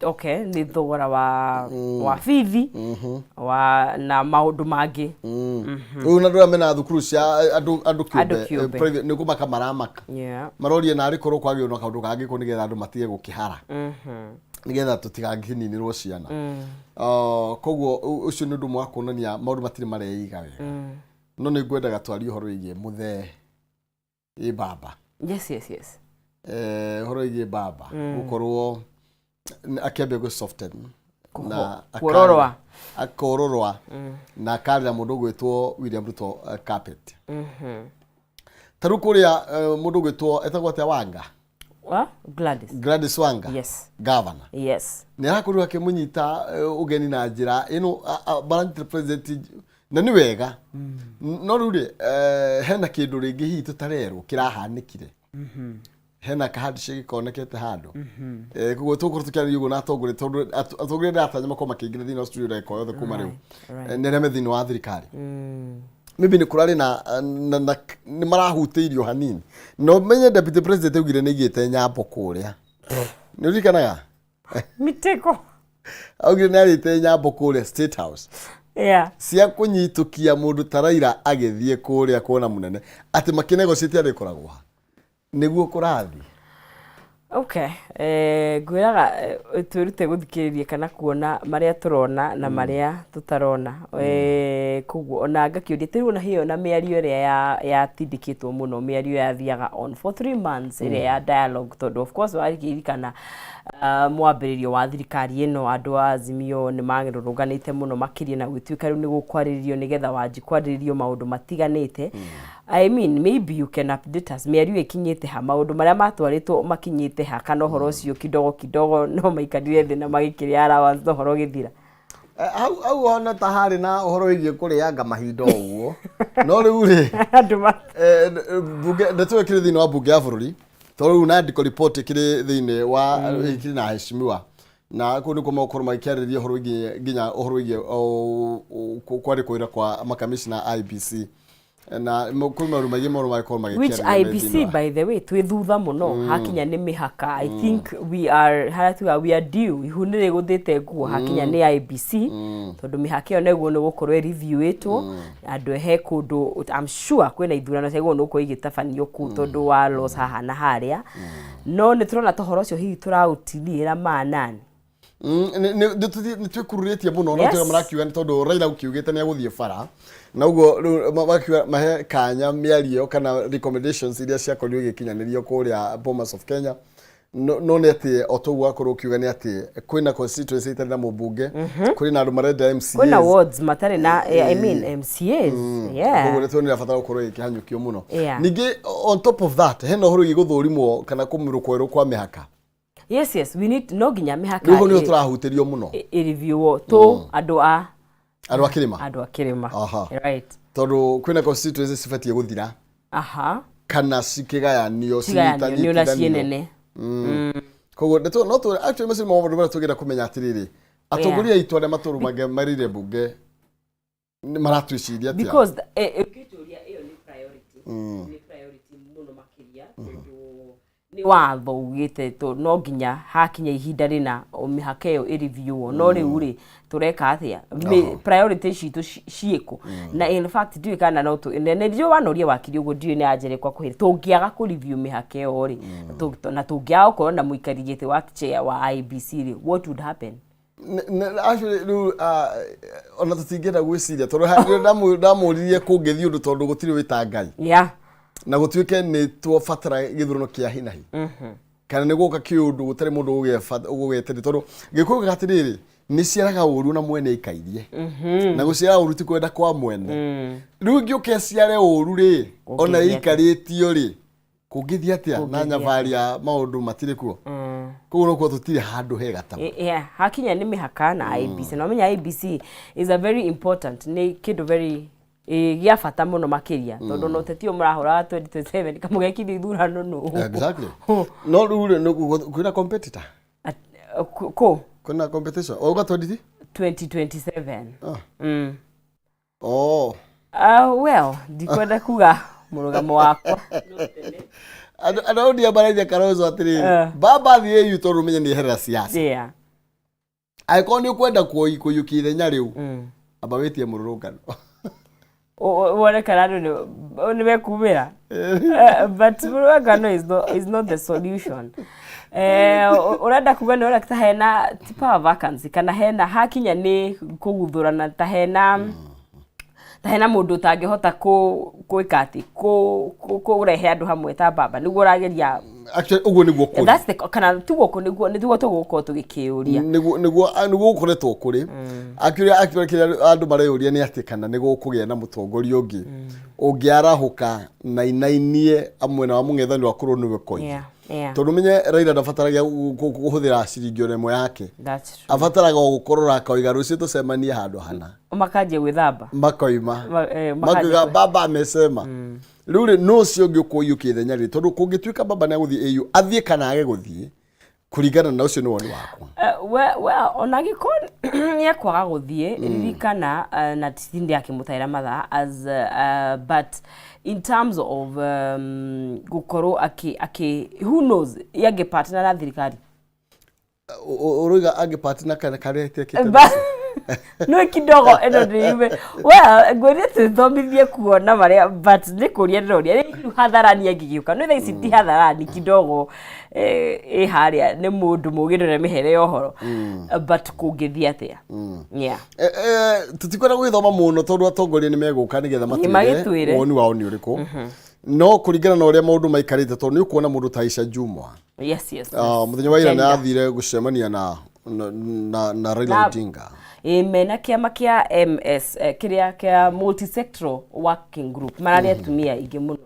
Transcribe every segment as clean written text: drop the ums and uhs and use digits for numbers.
Okay, nĩ thogora wa bithi wa na maũndũ mangĩ. Rĩu na andũ arĩa mena thukuru cia andũ Andũ kĩũmbe, kĩũmbe. Private, nĩ kũmaka maramaka, maroria narĩ korwo kwagĩrwo na kaũndũ kangĩ ko nĩgetha andũ matige gũkĩhara, nĩgetha tũtigakĩninĩrwo ciana. Koguo ũcio nĩ ũndũ ũmwe wa kuonania maũndũ matirĩ mareiga wega. No nĩ ngwendaga twarie ũhoro wĩgiĩ mũthee ĩ baba. Ũhoro wĩgiĩ baba gũkorwo akĩambia gwĩ soften na Kuororoa. Akororoa na akarĩra mũndũ ũgwĩtwo William Ruto carpet. Ta rĩu kũrĩa mũndũ ũgwĩtwo etagwo atĩa, Wanga? Wa Gladys. Gladys Wanga. Governor nĩ arakorirwo akĩmũnyita ũgeni na njĩra ĩno maranyitire president na nĩ wega, no rĩu rĩ, hena kĩndũ rĩngĩ hihi tũtarerwo kĩrahanĩkire, hena ka handshake konekete handũ. Koguo tũgũkorwo tũkĩarĩria ũguo na atongoria, tondũ atongoria ndĩratanya makorwo makĩingĩra thĩinĩ wa studio ndagĩka o yothe kuma rĩu. Nĩ arĩa me thĩinĩ wa thirikari. Maybe nĩ kũrarĩ na nĩ marahutĩirio hanini, no menye deputy president augire nĩ aigĩte nyambo kũrĩa, nĩ ũririkanaga? Mitego. Augire nĩ arĩte nyambo kũrĩa State House cia kũnyitũkia mũndũ ta Raila agĩthiĩ kũrĩa kuona mũnene, atĩ makĩnegotiate arĩkoragwo ha nĩguo kũrathiĩ. Okay, ngwĩraga twĩrute gũthikĩrĩria kana kuona marĩa tũrona na marĩa tũtarona. Koguo ona ngakĩũria tĩrĩu ona hiyo na mĩario ĩrĩa yatindĩkĩtwo mũno, mĩario yathiaga on for 3 months, ĩrĩa ya dialogue, tondũ of course warikĩririkana mwambĩrĩrio wa thirikari ĩno, andũ a Azimio nĩ marũrũnganĩte mũno makĩria na gũtuĩka rĩu nĩ gũkwarĩrĩrio nĩgetha wanji kwarĩrĩrio maũndũ matiganĩte. I mean, maybe you can update us mĩario ĩkinyĩte ha, maũndũ marĩa matwarĩtwo makinyĩte ha, kana ũhoro ũcio kidogo kidogo no maikarire thĩ na magĩkĩrĩa allowance na ũhoro ũgĩthira. Hau hona ta harĩ na ũhoro wĩgiĩ kũrĩanga mahinda o ũguo, no rĩu rĩ, andũ ma bunge, ndeto ĩyo ĩkĩrĩ thĩinĩ wa bunge ya bũrũri, tondũ rĩu nandiko report ĩkĩrĩ thĩinĩ wa ĩkĩrĩ na heshimiwa, na kũu nĩkuo megũkorwo magĩkĩarĩrĩria ũhoro wĩgiĩ nginya ũhoro wĩgiĩ kwandĩkwo wĩra kwa makamishna a IEBC na kwĩ maũndũ maingĩ maũndũ magĩkorwo which magĩkĩarĩrĩria me IEBC thĩinĩ wa. By the way, twĩ thutha mũno hakinya nĩ mĩhaka. I think we are harĩa tuga we are due, ihu nĩ rĩgũthĩte nguo hakinya nĩ IEBC, tondũ mĩhaka ĩyo nĩguo nĩ gũkorwo ĩreviewĩtwo andũ he kũndũ. I'm sure kwĩna ithurano ciagĩrĩirwo nĩ gũkorwo igĩtabanio kũu tondũ wa laws haha na harĩa, no nĩ tũrona ta ũhoro ũcio hihi tũraũtiniĩra manani. Nĩ twĩkururĩtie mũno no tũrĩa marakiuga nĩ tondũ Raila ũkiugĩte nĩ agũthiĩ bara na ũguo rĩu makiuga mahe kanya mĩario kana recommendations iria ciakorirwo igĩkinyanĩrio kũrĩa Bomas of Kenya. No nĩ atĩ o toguo akorwo ũkiuga nĩ atĩ kwĩna constituency itarĩ na mũmbunge, kwĩna andũ marenda MCAs, kwĩna wards matarĩ na I mean MCAs. Koguo nĩ tuonire bata gũkorwo ĩkĩhanyũkio mũno. Ningĩ on top of that hena ũhoro wĩgiĩ gũthũrimwo kana kũmũrũ kwerũ kwa mĩhaka. Yes, we need, no nginya mĩhaka rĩu hau nĩho tũrahutĩrio mũno. Ĩreviewwo tũ andũ a andũ a kĩrĩma. Andũ a kĩrĩma. Tondũ kwĩna constituency cibatiĩ gũthira kana cikĩgayanio. Cigayanio nĩ ona ciĩ nene. Koguo nĩ no tũ actually macio nĩ maũndũ marĩa tũngĩenda kũmenya atĩrĩrĩ, atongoria aitũ arĩa matũrũgamĩrĩire bunge nĩ maratwĩciria atĩa? Because ũngĩnjũria ĩyo nĩ priority, nĩ priority mũno makĩria, tondũ nĩ watho ugĩte no nginya hakinya ihinda rĩna o mĩhaka ĩyo ĩreviewwo. No rĩu rĩ, tũreka atĩa? Priority citũ ciĩkũ? Na in fact ndiũĩ kana no tũ nĩ ndiũĩ wanoria wakiri ũguo, ndiũĩ nĩ anjere kwa kũhĩra tũngĩaga kũ review mĩhaka ĩyo rĩ, na tũngĩaga gũkorwo na mũikari gĩtĩ wa chair wa IEBC rĩ, what would happen? Actually rĩu ona tũtingĩenda gwĩciria tondũ ndamũririe kũngĩthiĩ ũndũ, tondũ gũtirĩ wĩta Ngai na gũtuĩke nĩ twabatara gĩthurano kĩa hinahi kana nĩ gũka kĩũndũ gũtarĩ mũndũ ũgũgeteria, tondũ gĩkũyũ gĩka atĩrĩrĩ, nĩ ciaraga ũru na mwene aikairie, na gũciara ũru ti kwenda kwa mwene. Rĩu ingĩũka ciare ũru rĩ, ona Kũngĩthiĩ atĩa? ĩikarĩtio rĩ, kũngĩthiĩ atĩa na Kũngĩthiĩ nyabarĩ ya maũndũ matirĩ kuo? Koguo no kuo tũtirĩ handũ hega ta Yeah, hakinya nĩ mĩhaka na IEBC, na ũmenya IEBC is a very important, nĩ kĩndũ very gĩa bata mũno makĩria, tondũ no ũteti ũyũ mũrahũra wa 2027 kamũgekithia ithurano nũ? Exactly. No rĩu rĩ, kwĩna competitor. Kũ? Kwĩna competition o ũga 20 2027. Ah. Oh. Well, ndikwenda kuga mũrũgamo wakwa. Andũ andũ ndia maraithia Kalonzo atĩrĩrĩ, baba thiĩ EU tondũ ũmenye nĩ eherera siasa. Angĩkorwo nĩ ũkwenda kũiyũkia ithenya rĩu, amba wĩtie mũrũrũngano. Wone kana andũ nĩ mekumĩra. But mũrũrũngano is not the solution. Ũrenda kuga nĩ ũreka ta hena ti power vacancy, kana hena hakinya nĩ kũguthũrana, ta hena mũndũ ũtangĩhota gwĩka atĩ kũrehe andũ hamwe ta baba nĩguo ũrageria? Actually, ũguo nĩguo kũrĩ. That's the, kana tiguo nĩguo tũgũkorwo tũgĩkĩũria. Nĩguo gũkoretwo kũrĩ. Actually, kĩrĩa andũ mareyũria nĩ atĩ kana nĩ gũkũgĩa na mũtongoria ũngĩ ũngĩarahũka na inainie mwena wa mũng'ethanĩro akorwo nĩwe koigi. Tondũ menye Raila ndabataragia kũhũthĩra ciringi ona ĩmwe yake. That's true. Abataraga o gũkorora akoiga, "Rũciũ tũcemanie handũ hana." Makanjia gwĩthamba. Makoima. Makanjia makiuga, "Baba amesema." Rĩu rĩ, no ũcio ũngĩ ũkũiyũkia ithenya rĩrĩ, tondũ kũngĩtuĩka baba nĩ agũthiĩ AU, athiĩ kana age gũthiĩ, kũringana na ũcio nĩ woni wakwa. Well, ona angĩkorwo nĩ ekwaga gũthiĩ, ririkana, na titinde akĩmũtaĩra mathaa as but in terms of gũkorwo akĩ who knows, angĩ partner na thirikari. Ũroiga angĩ partner kana karĩa etekĩte? No kidogo ĩno ndĩiume, well, ngwĩrie twĩthomithie kuona marĩa, but nĩ kũria ndĩroria rĩu hadharani angĩgĩũka no thaa ici ti hadharani kidogo, ĩ harĩa nĩ mũndũ mũgĩ ndũrĩa mĩhere ya ũhoro. But kũngĩthiĩ atĩa, yeah. Tũtikwenda gwĩthoma mũno tondũ atongoria nĩ megũka nĩgetha matwĩre magĩtwĩre. Woni wao nĩ ũrĩkũ, no kũringana na ũrĩa maũndũ maikarĩte, tondũ nĩ ũkuona mũndũ ta Aisha Jumwa mũthenya wa ira nĩ Gender. athire gũcemania na Raila Odinga. Ĩ mena kĩama kĩa MS, kĩrĩa kĩa multisectoral working group, mararĩ atumia aingĩ mũno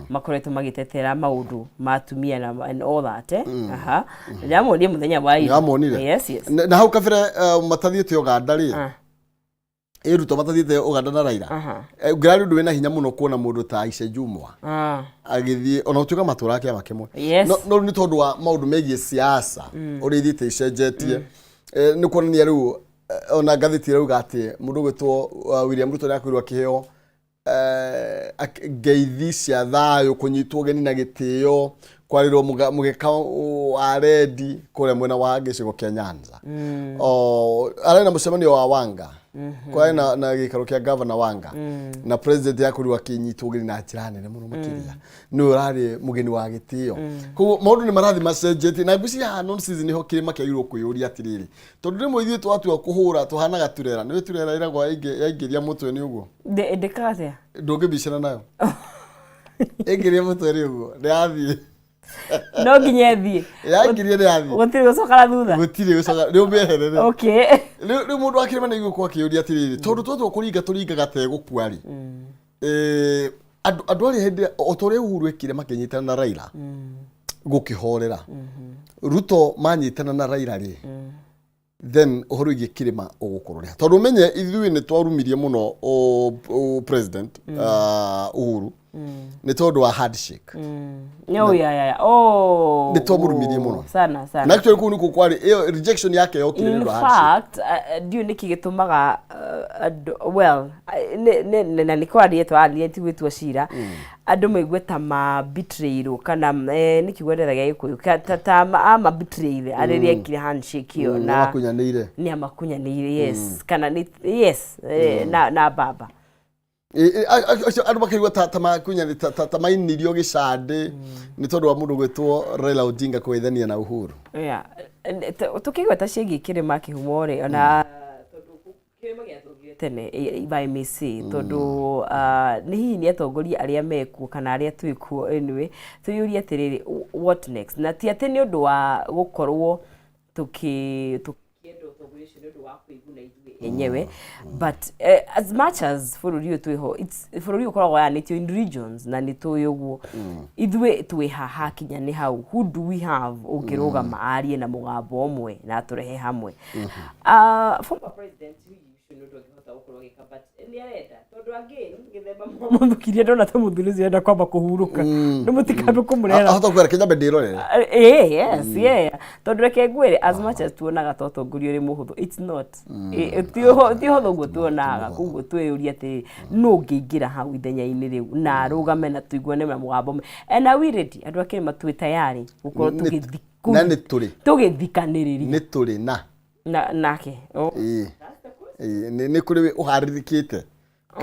makoretwo magĩtetera maũndũ ma atumia na and all that. Aha, ndĩramuonie mũthenya wa ira. Nĩwamuonire? Yes. Na hau kabere, matathiĩte Uganda rĩ, ĩ Ruto matathiĩte Uganda na Raila. Ngĩrarĩ ũndũ wĩna hinya mũno kuona mũndũ ta Aisha Jumwa agĩthiĩ, ona gũtuĩka matũraga kĩama kĩmwe. No nĩ tondũ wa maũndũ megiĩ siasa ũrĩa ithiĩte icenjetie. Nĩ kuonania rĩu, ona ngathĩti ĩrauga atĩ mũndũ ũgwĩtwo William Ruto nĩ akorirwo akĩheo ngeithi cia thayũ, kũnyitwo ũgeni na gĩtĩo, kwarĩrwo mũgeka wa rendi kũrĩa mwena wa gĩcigo kĩa Nyanza. O arĩ na mũcemanio wa Wanga, kwarĩ na gĩikaro kĩa gavana Wanga, na president yakorirwo akĩnyitwo ũgeni na njĩra nene mũno makĩria, nĩwe ũrarĩ mũgeni wa gĩtĩo. Koguo maũndũ nĩ marathiĩ macenjetie, na ngwĩciria haha nonsense nĩho kĩrĩma kĩagĩrĩirwo kwĩyũria atĩrĩrĩ, tondũ rĩmwe ithuĩ twatua kũhũra tũhanaga turera, nĩwe turera ĩragwo yaingĩria mũtwe nĩ ũguo. Ndĩkaga atĩa? Ndũngĩbicana nayo, ĩngĩria mũtwe nĩ ũguo, nĩ yathiĩ. No nginya ĩthiĩ. Yaingĩria nĩ yathiĩ. Gũtirĩ gũcoka na thutha. Gũtirĩ gũcoka, nĩ ũmĩeherere. Rĩu mũndũ wa kĩrĩma nĩ gũkorwo akĩyũria atĩrĩrĩ, tondũ twatua kũringa tũringaga tegũkua rĩ, andũ arĩa hĩndĩ o ta ũrĩa Uhuru ekire makĩnyitana na Raila gũkĩhorera, Ruto manyitana na Raila rĩ, then ũhoro wĩgiĩ kĩrĩma ũgũkorwo rĩ? Tondũ ũmenye ithuĩ nĩ twarumirie mũno president Uhuru nĩ tondũ wa handshake. No, yeah. Oh. Nĩ twamũrumirie mũno. Sana sana. Na actually kũu nĩkuo kwarĩ ĩyo rejection yake yokire nĩ In ũndũ wa handshake. fact, ndiũĩ nĩkĩ gĩtũmaga andũ, well, na nĩ kwaria twaranire, ti gwĩtua cira, andũ maigue ta mabitrĩirwo kana nĩ kiugo ndetha gĩa Gĩkũyũ, ta amabitrĩire rĩrĩa ekire handshake ĩyo. Na Nĩmakunyanĩire. Nĩ amakunyanĩire, yes, kana nĩ, yes, na baba. Acio andũ makaigua ta makunyani, ta mainirio gĩcandĩ nĩ tondũ wa mũndũ gwĩtwo Raila Odinga kũgeithania na Uhuru. Yeah. Tũkĩgweta ciĩgiĩ kĩrĩma kĩhumo rĩ, ona tondũ kĩrĩma gĩatũngire tene, if I may say, tondũ nĩ hihi nĩ atongoria arĩa mekuo kana arĩa twĩkuo, anyway, twĩyũrie atĩrĩrĩ, what next? Na ti atĩ nĩ ũndũ wa gũkorwo tũkĩenda ũtongoria ũcio nĩ ũndũ wa kwĩguna ithuĩ enyewe, but as much as bũrũri ũyũ twĩho, bũrũri ũyũ ũkoragwo wayanĩtio in regions, na nĩ tũĩ ũguo ithuĩ twĩ haha kinya nĩ hau, who do we have ũngĩrũgama arie na mũgambo ũmwe na atũrehe hamwe? Former president hihi ũcio nĩ ũndũ angĩhota gũkorwo agĩka, but nĩ arenda, tondũ again gĩthemba mũthukirie ndona ta mũthuri ũcio arenda kwamba kũhurũka, nĩ mũtikambe kũmũrehera. Ahota kwĩra kĩnyambe ndĩrorere. Yes, yeah, tondũ reke ngwĩre, as much as tuonaga ta ũtongoria ũrĩ mũhũthũ, it's not. Ti ũhũthũ ũguo tuonaga. Koguo twĩyũrie atĩrĩrĩ, nũ ũngĩingĩra hau ithenya-inĩ rĩu na arũgame na tũiguane na mũgambo ũmwe? And are we ready? Andũ a kĩrĩma, twĩ tayari gũkorwo Na nĩ tũrĩ. tũgĩthikanĩrĩria? Nĩ tũrĩ na Na nake. Oh. Ĩĩ. Ĩĩ, nĩ kũrĩ ũharĩrĩkĩte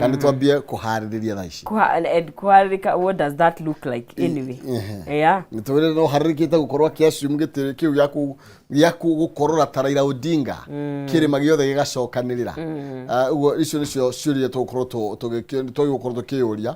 kana nĩ twambie kũharĩrĩria thaa ici? And kuharĩrĩka, what does that look like anyway? Yeah. Nĩ twĩrĩ no harĩrĩkĩte gũkorwo akĩassume gĩtĩ kĩu gĩaku gũkorora ta Raila Odinga, kĩrĩma gĩothe gĩgacokanĩrĩra. Ah, ũguo icio nĩcio ciũria tũgũkorwo tũgĩkorwo tũkĩyũria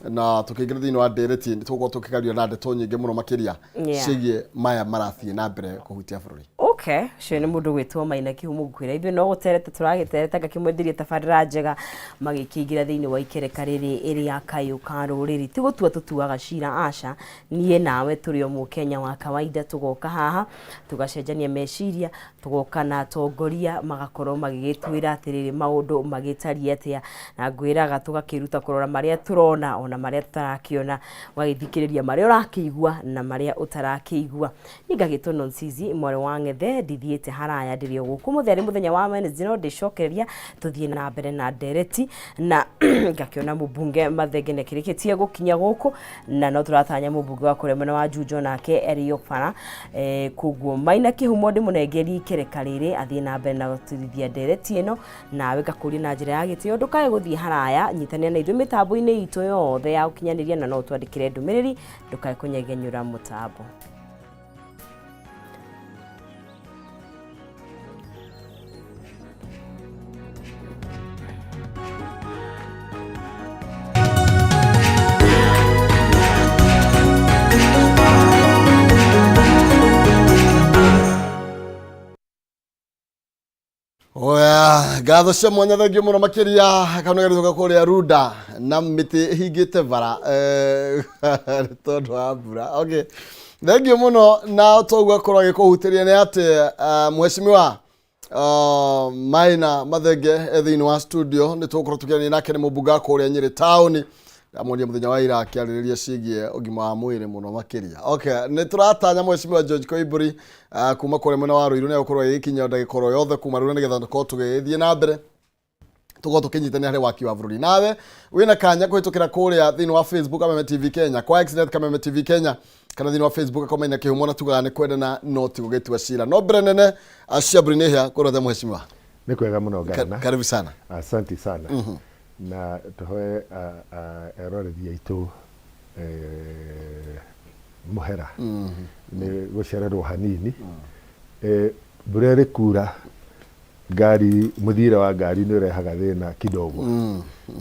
na tũkĩingĩra thĩinĩ wa ndereti nĩ tũgũkorwo tũkĩgaria na ndeto nyingĩ mũno makĩria ciĩgiĩ maya marathiĩ na mbere kũhutia bũrũri. Okay, ũcio nĩ mũndũ gwĩtwo Maina Kĩhumo. Ngwĩra ithuĩ no gũtereta tũragĩtereta, ngakĩmwenderia tabarĩra njega magĩkĩingĩra thĩinĩ wa ikereka rĩrĩ ĩrĩa kayũ ka rũrĩrĩ. Ti gũtua tũtuaga cira, aca, niĩ nawe tũrĩ o mũkenya wa kawaida, tũgoka haha tũgacenjania meciria, tũgoka na atongoria magakorwo magĩgĩtwĩra atĩrĩrĩ maũndũ magĩtariĩ atĩa, na ngwĩraga tũgakĩruta kũrora marĩa tũrona ona marĩa tũtarakĩona, ũgagĩthikĩrĩria marĩa ũrakĩigua na marĩa ũtarakĩigua. Niĩ ngagĩtwo Nonsizi mwarĩ wa Ng'ethe, ndithiĩte haraya, ndĩrĩ o gũkũ. Ũmũthĩ arĩ mũthenya wa Wednesday, no ndĩcokereria tũthiĩ na mbere na ndereti, na ngakĩona mũmbunge Mathenge nĩ akĩrĩkĩtie gũkinya gũkũ, na no tũratanya mũmbunge wa kũrĩa mwena wa Juja nake arĩ o bara. Koguo Maina Kĩhumo ndĩmũnengerie ikereka rĩrĩ athiĩ na mbere na gũtũrithia ndereti ĩno, nawe ngakũria na njĩra ya gĩtĩo ndũkae gũthiĩ haraya, nyitanĩra na ithuĩ mĩtambo-inĩ itũ yothe ya ũkinyanĩria, na no ũtwandĩkĩre ndũmĩrĩri, ndũkae kũnyegenyũra mũtambo. Oya, ngatho cia mwanya, thengio mũno makĩria. Kanua gatuka kũrĩa Runda na mĩtĩ ĩhingĩte bara nĩ tondũ wa mbura. Okay. Thengio mũno, na toguo akorwo agĩkũhutĩria nĩ atĩ mheshimiwa Maina Mathenge e thĩinĩ wa studio, nĩ tũgũkorwo tũkĩaria nake, nĩ mũmbunge wa kũrĩa Nyĩrĩ taũni. Ndamuonia mũthenya wa ira akĩarĩrĩria ciĩgiĩ ũgima wa mwĩrĩ mũno makĩria. Okay, nĩ tũratanya mheshimiwa George Koimbũri kuma kũrĩa mwena wa Ruiru nĩ egũkorwo agĩkinya ndagĩka oro yothe kuma rĩu, nĩgetha tũkorwo tũgĩthiĩ na mbere, tũkorwo tũkĩnyitanĩra harĩ waki wa bũrũri. Nawe wĩna kanya kũhĩtũkĩra kũrĩa thĩinĩ wa Facebook Kameme TV Kenya, kwa Xnet Kameme TV Kenya, kana thĩinĩ wa Facebook akomaina Kĩhumo, na tugaga nĩ kwendana no ti gũgĩtua cira. No mbere nene ciambũri nĩ hĩa kũrĩa mheshimiwa. Nĩ kwega mũno Ngarana. Karibu sana. Asante sana. Na tũhoe eroreri aitũ mũhera nĩ gũcererwo hanini. Mbura ĩrĩ kura, ngari mũthiĩre wa ngari nĩ ũrehaga thĩna kidogo,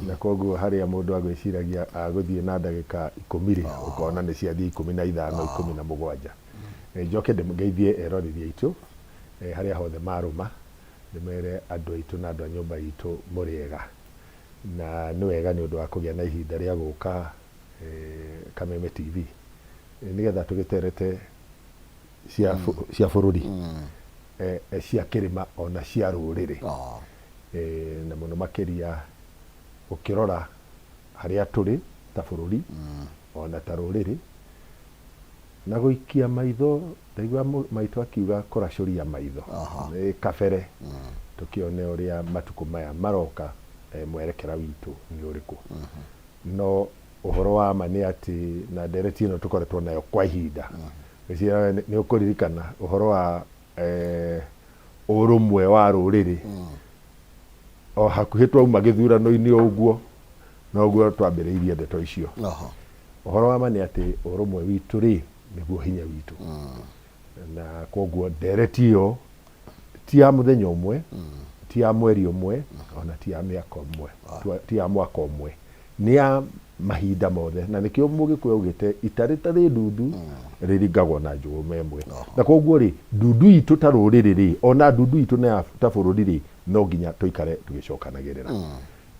na koguo harĩa mũndũ agwĩciragia agũthiĩ na ndagĩka 10 rĩ, ũkona nĩ ciathiĩ 15, 17. Njoke ngeithie eroreri aitũ harĩa hothe marũma, ndĩmere andũ aitũ na andũ a nyũmba itũ mũrĩega, na nĩ wega nĩ ũndũ wa kũgĩa na ihinda rĩa gũka Kameme TV nĩgetha tũgĩterete cia bũrũri, cia kĩrĩma ona cia rũrĩrĩ. Na mũno makĩria ũkĩrora harĩa tũrĩ ta bũrũri ona ta rũrĩrĩ, na gũikia maitho, ndaigua maitũ akiuga kũracũria maitho nĩ kabere tũkĩone ũrĩa matukũ maya maroka, mwerekera witũ nĩ ũrĩkũ. No ũhoro wa ma nĩ atĩ na ndereti ĩno tũkoretwo nayo kwa ihinda, ngwĩciria nĩ ũkũririkana ũhoro wa ũrũmwe wa rũrĩrĩ, o hakuhĩ twauma gĩthurano-inĩ o ũguo noguo twambĩrĩirie ndeto icio. Ũhoro wa ma nĩ atĩ ũrũmwe witũ rĩ, nĩguo hinya witũ, na koguo ndereti ĩyo ti ya mũthenya ũmwe, ti ya mweri ũmwe, ona ti ya mĩaka ũmwe, ti ya mwaka ũmwe, nĩ ya mahinda mothe. Na nĩkĩo Mũgĩkũyũ augĩte ita rĩtarĩ ndundu rĩringagwo na njũgũma ĩmwe. Na koguo rĩ, ndundu itũ ta rũrĩrĩ rĩ, ona ndundu itũ na ya ta bũrũri rĩ, no nginya tũikare tũgĩcokanagĩrĩra.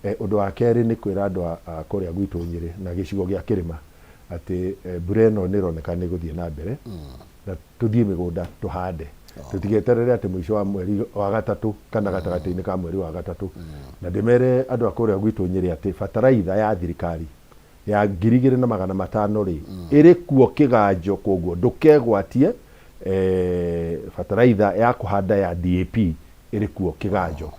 Ũndũ wa kerĩ nĩ kwĩra andũ a kũrĩa gwitũ Nyĩrĩ na gĩcigo gĩa kĩrĩma atĩ mbura ĩno nĩ ĩroneka nĩ ĩgũthiĩ na mbere, na tũthiĩ mĩgũnda tũhande, tũtigeterere atĩ mũico wa mweri wa gatatũ kana gatagatĩ-inĩ ka mweri wa gatatũ. Na ndĩmere andũ a kũrĩa gwitũ Nyĩrĩ atĩ bataraitha ya thirikari ya 2500 rĩ, ĩrĩ kuo kĩganjo, koguo ndũkegwatie. Bataraitha ya kũhanda ya DAP ĩrĩ kuo kĩganjo,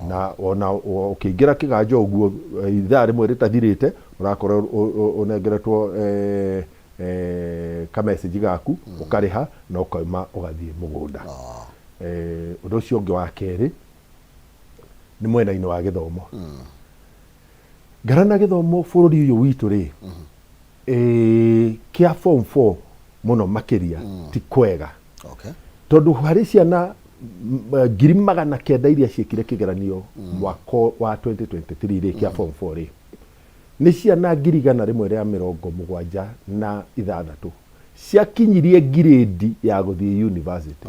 na ona ũkĩingĩra kĩganjo ũguo ithaa rĩmwe rĩtathirĩte ũrakorwo ũnengeretwo kamessage gaku, ũkarĩha na ũkauma ũgathiĩ mũgũnda. Ũndũ ũcio ũngĩ wa kerĩ nĩ mwena-inĩ wa gĩthomo. Ngarana gĩthomo bũrũri ũyũ witũ rĩ, kĩa form 4 mũno makĩria ti kwega. Tondũ harĩ ciana 900,000 iria ciĩkire kĩgeranio mwaka wa 2023 rĩ, kĩa form 4 rĩ, nĩ ciana 176,000 ciakinyirie ngirĩndi ya gũthiĩ university.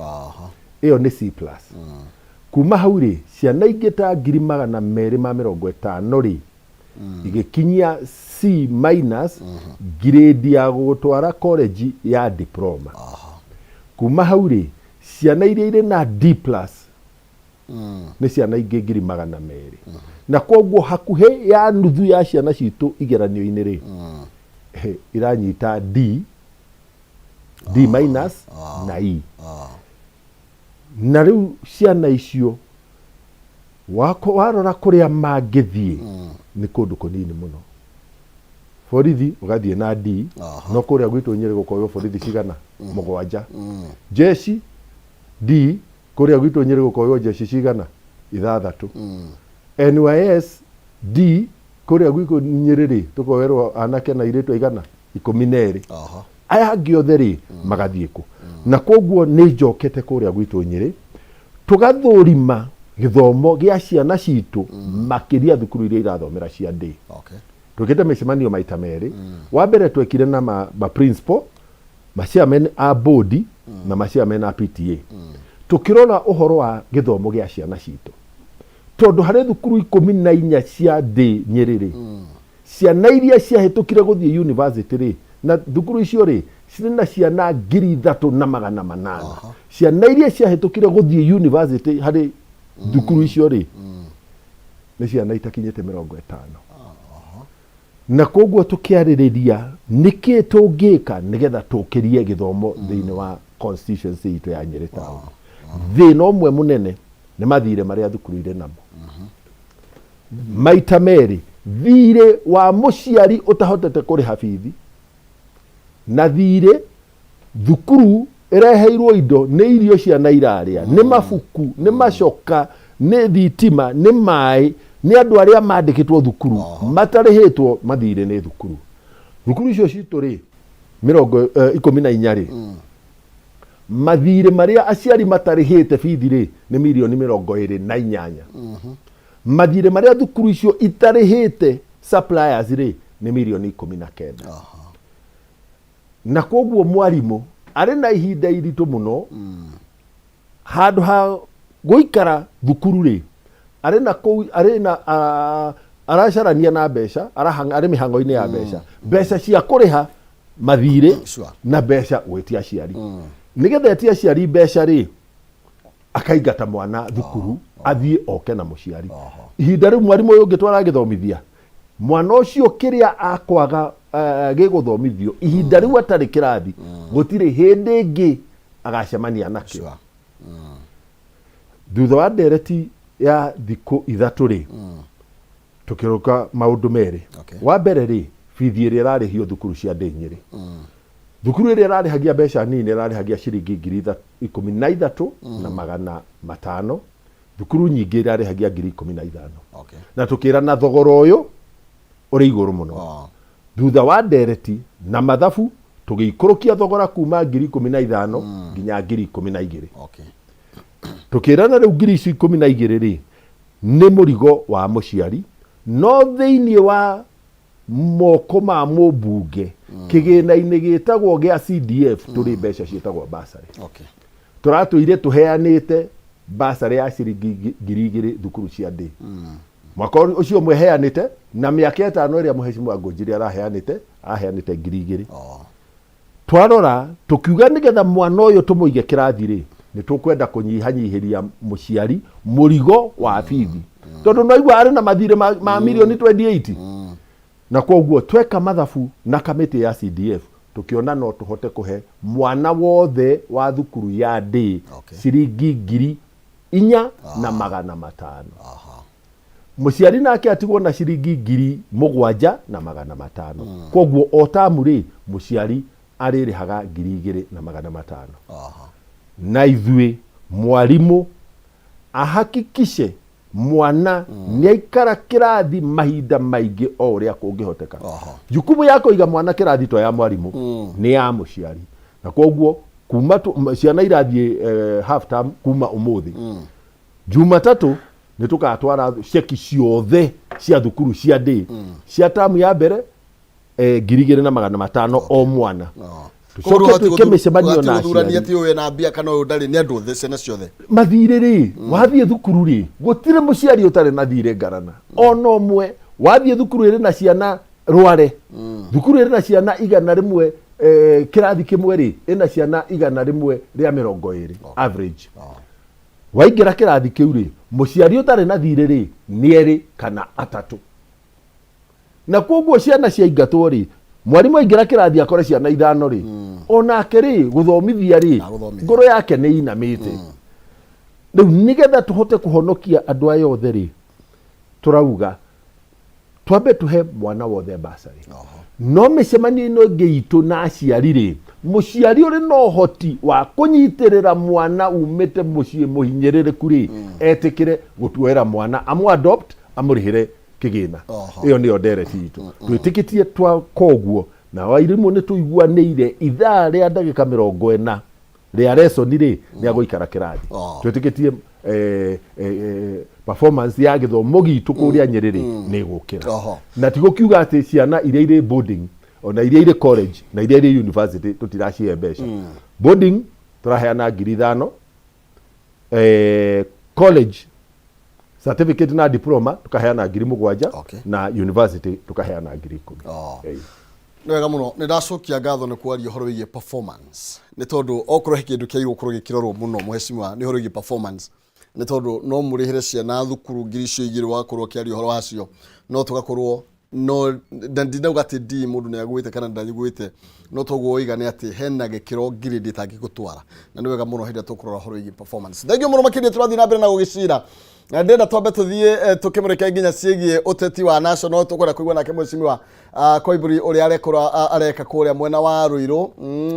Ĩyo nĩ C plus. Kuma hau rĩ, ciana ingĩ ta 250,000 rĩ, igĩkinyia C minus, ngirĩndi ya gũgũtwara college ya diploma. Kuma hau rĩ, ciana iria irĩ na D plus nĩ ciana ingĩ 200,000, na koguo hakuhĩ ya nuthu ya ciana citũ igeranio-inĩ rĩ, iranyita D, D minus na E. Na rĩu ciana icio warora kũrĩa mangĩthiĩ nĩ kũndũ kũnini mũno. Borithi ũgathiĩ na D, no kũrĩa gwitũ Nyĩrĩ gũkoywo borithi cigana? 7. Jeshi D, kũrĩa gwitũ Nyĩrĩ gũkoywo jeshi cigana? 6. NYS D, kũrĩa gwitũ Nyĩrĩ rĩ, tũkoerwo anake na airĩtu aigana? 12. Aya angĩ othe rĩ, magathiĩ kũ? Na koguo nĩ njokete kũrĩa gwitũ Nyĩrĩ tũgathũrima gĩthomo gĩa ciana citũ, makĩria thukuru iria irathomera cia day. Twĩkĩte mĩcemanio maita merĩ. Wa mbere twekire na ma principal, ma chairman a board na ma chairman a PTA, tũkĩrora ũhoro wa gĩthomo gĩa ciana citũ, tondũ harĩ thukuru 14 cia day Nyĩrĩ rĩ, ciana iria ciahĩtũkire gũthiĩ university rĩ, na thukuru icio rĩ cirĩ na ciana 3,800. Ciana iria ciahĩtũkire gũthiĩ university harĩ thukuru icio rĩ, nĩ ciana itakinyĩte 50. Na koguo tũkĩarĩrĩria nĩkĩ tũngĩka nĩgetha tũkĩrie gĩthomo thĩinĩ wa constituency itũ ya Nyĩrĩ town. Thĩna ũmwe mũnene nĩ mathirĩ marĩa thukuru irĩ namo. Maita merĩ, thirĩ wa mũciari ũtahotete kũrĩha bithi, na thirĩ thukuru ĩreheirwo indo, nĩ irio ciana irarĩa, nĩ mabuku, nĩ macoka, nĩ thitima, nĩ maĩ, nĩ andũ arĩa mandĩkĩtwo thukuru matarĩhĩtwo mathirĩ nĩ thukuru. Thukuru icio citũ rĩ, mĩrongo 14 rĩ, mathirĩ marĩa aciari matarĩhĩte bithi rĩ, nĩ mirioni 28. Mathirĩ marĩa thukuru icio itarĩhĩte suppliers rĩ, nĩ mirioni 19. Na koguo mwarimũ arĩ na ihinda iritũ mũno. Handũ ha gũikara thukuru rĩ, arĩ na kũu, arĩ na aracarania na mbeca, arĩ mĩhango-inĩ ya mbeca, mbeca cia kũrĩha mathirĩ na mbeca gwĩtia aciari. Nĩgetha etie aciari mbeca rĩ, akaingata mwana thukuru athiĩ oke na mũciari. Ihinda rĩu mwarimũ ũyũ ũngĩ twaragĩthomithia mwana ũcio kĩrĩa akwaga gĩgũthomithio ihinda rĩu atarĩ kĩrathi, gũtirĩ hĩndĩ ĩngĩ agacemania nakĩo. Thutha wa ndereti ya thikũ 3 rĩ, tũkĩrũka maũndũ merĩ. Wa mbere rĩ, bithi ĩrĩa ĩrarĩhio thukuru cia ndĩ Nyĩrĩ, thukuru ĩrĩa ĩrarĩhagia mbeca nini ĩrarĩhagia ciringi 13,500. Thukuru nyingĩ irarĩhagia 15,000. Na tũkĩra na thogora ũyũ ũrĩ igũrũ mũno. Thutha wa ndereti na mathabu, tũgĩikũrũkia thogora kuma 15,000 nginya 12,000. Tũkĩrana rĩu ngiri ici 12 rĩ, nĩ mũrigo wa mũciari, no thĩinĩ wa moko ma mũmbunge, kĩgĩna-inĩ gĩtagwo gĩa CDF tũrĩ mbeca ciĩtagwo basarĩ. Tũratũire tũheanĩte basarĩ ya ciringi 2,000 thukuru cia ndĩ mwaka ũcio ũmwe heanĩte, na mĩaka 5 ĩrĩa mũhecimiwa Ngũnjiri araheanĩte, aheanĩte 2,000. Twarora tũkiuga nĩgetha mwana ũyũ tũmũige kĩrathi rĩ, nĩ tũkwenda kũnyihanyihĩria mũciari mũrigo wa bithi, tondũ no igua arĩ na mathirĩ ma mirioni 28. Na koguo tweka mathabu na kamĩtĩ ya CDF, tũkĩona no tũhote kũhe mwana wothe wa thukuru ya ndĩ ciringi 4,500. Mũciari nake atigwo na ciringi 7,500. Koguo o tamu rĩ, mũciari arĩrĩhaga 2,500. Na ithuĩ Mwarimũ ahakikishe mwana nĩ aikara kĩrathi mahinda maingĩ o ũrĩa kũngĩhoteka. Jukumu ya kũiga mwana kĩrathi to ya mwarimũ, nĩ ya mũciari. Na koguo kuma ciana irathiĩ half term kuma ũmũthĩ Jumatatũ, nĩ tũgatwara ceki ciothe cia thukuru cia day cia tamu ya mbere, 2500 o mwana. Tũcoke twĩke mĩcemanio na aciari. Aciari atĩ ũyũ ena mbia kana ũyũ ndarĩ, nĩ andũ othe, ciana ciothe. Mathirĩ rĩ, wathiĩ thukuru rĩ, gũtirĩ mũciari ũtarĩ na thirĩ ngarana ona ũmwe. Wathiĩ thukuru ĩrĩ na ciana rware, thukuru ĩrĩ na ciana 100, kĩrathi kĩmwe rĩ, ĩna ciana 120 average. Waingĩra kĩrathi kĩu rĩ, mũciari ũtarĩ na thirĩ rĩ, nĩ erĩ kana atatũ. Na koguo ciana ciaingatwo rĩ, mwarimũ aingĩra kĩrathi akore ciana ithano rĩ, onake rĩ, gũthomithia rĩ, Ndagũthomithia. Ngoro yake nĩ inamĩte. Rĩu nĩgetha tũhote kũhonokia andũ aya othe rĩ, tũrauga twambe tũhe mwana wothe basarĩ. No mĩcemanio ĩno ĩngĩ itũ na aciari rĩ, mũciari ũrĩ na ũhoti wa kũnyitĩrĩra mwana umĩte mũciĩ mũhinyĩrĩrĩku rĩ, etĩkĩre gũtuoera mwana, amũ adopt, amũrĩhĩre kĩgĩna. Ĩyo nĩyo ndereti itũ twĩtĩkĩtie twaka ũguo. Na wairimũ nĩ tũiguanĩire ithaa rĩa ndagĩka 40 rĩa lesson rĩ, nĩ agũikara kĩrathi. Twĩtĩkĩtie performance ya gĩthomo gitũ kũrĩa Nyĩrĩ rĩ, nĩ ĩgũkĩra. Na ti gũkiuga atĩ ciana iria irĩ boarding, ona iria irĩ college na iria irĩ university tũtiracihe mbeca. Boarding tũraheana 5000, college certificate na diploma tukaheana 7000, na university tukaheana 10,000. Nĩ wega mũno, nĩ ndacokia ngatho nĩ kwaria ũhoro wĩgiĩ performance, nĩ tondũ okorwo he kĩndũ kĩagĩrĩirwo gũkorwo gĩkĩrorwo mũno, mũhecimiwa, nĩ ũhoro wĩgiĩ performance, nĩ tondũ no mũrĩhĩre ciana thukuru 2,000 wakorwo ũkĩaria ũhoro wacio, no tũgakorwo no na ndinauga atĩ ndi mũndũ nĩ agwĩte kana ndagwĩte, no toguo woiga nĩ atĩ hena gĩkĩro grade ĩtangĩgũtwara, na nĩ wega mũno hĩndĩ ĩrĩa tũkũrora ũhoro wĩgiĩ performance. Thank you mũno makĩria. Tũrathiĩ na mbere na gũgĩcira na ndĩrenda twambe tũthiĩ tũkĩmũrĩke nginya ciĩgiĩ ũteti wa national. Tũkwenda kũigua nake mheshimiwa Koimbũri ũrĩa arekora areka kũrĩa mwena wa Ruiru,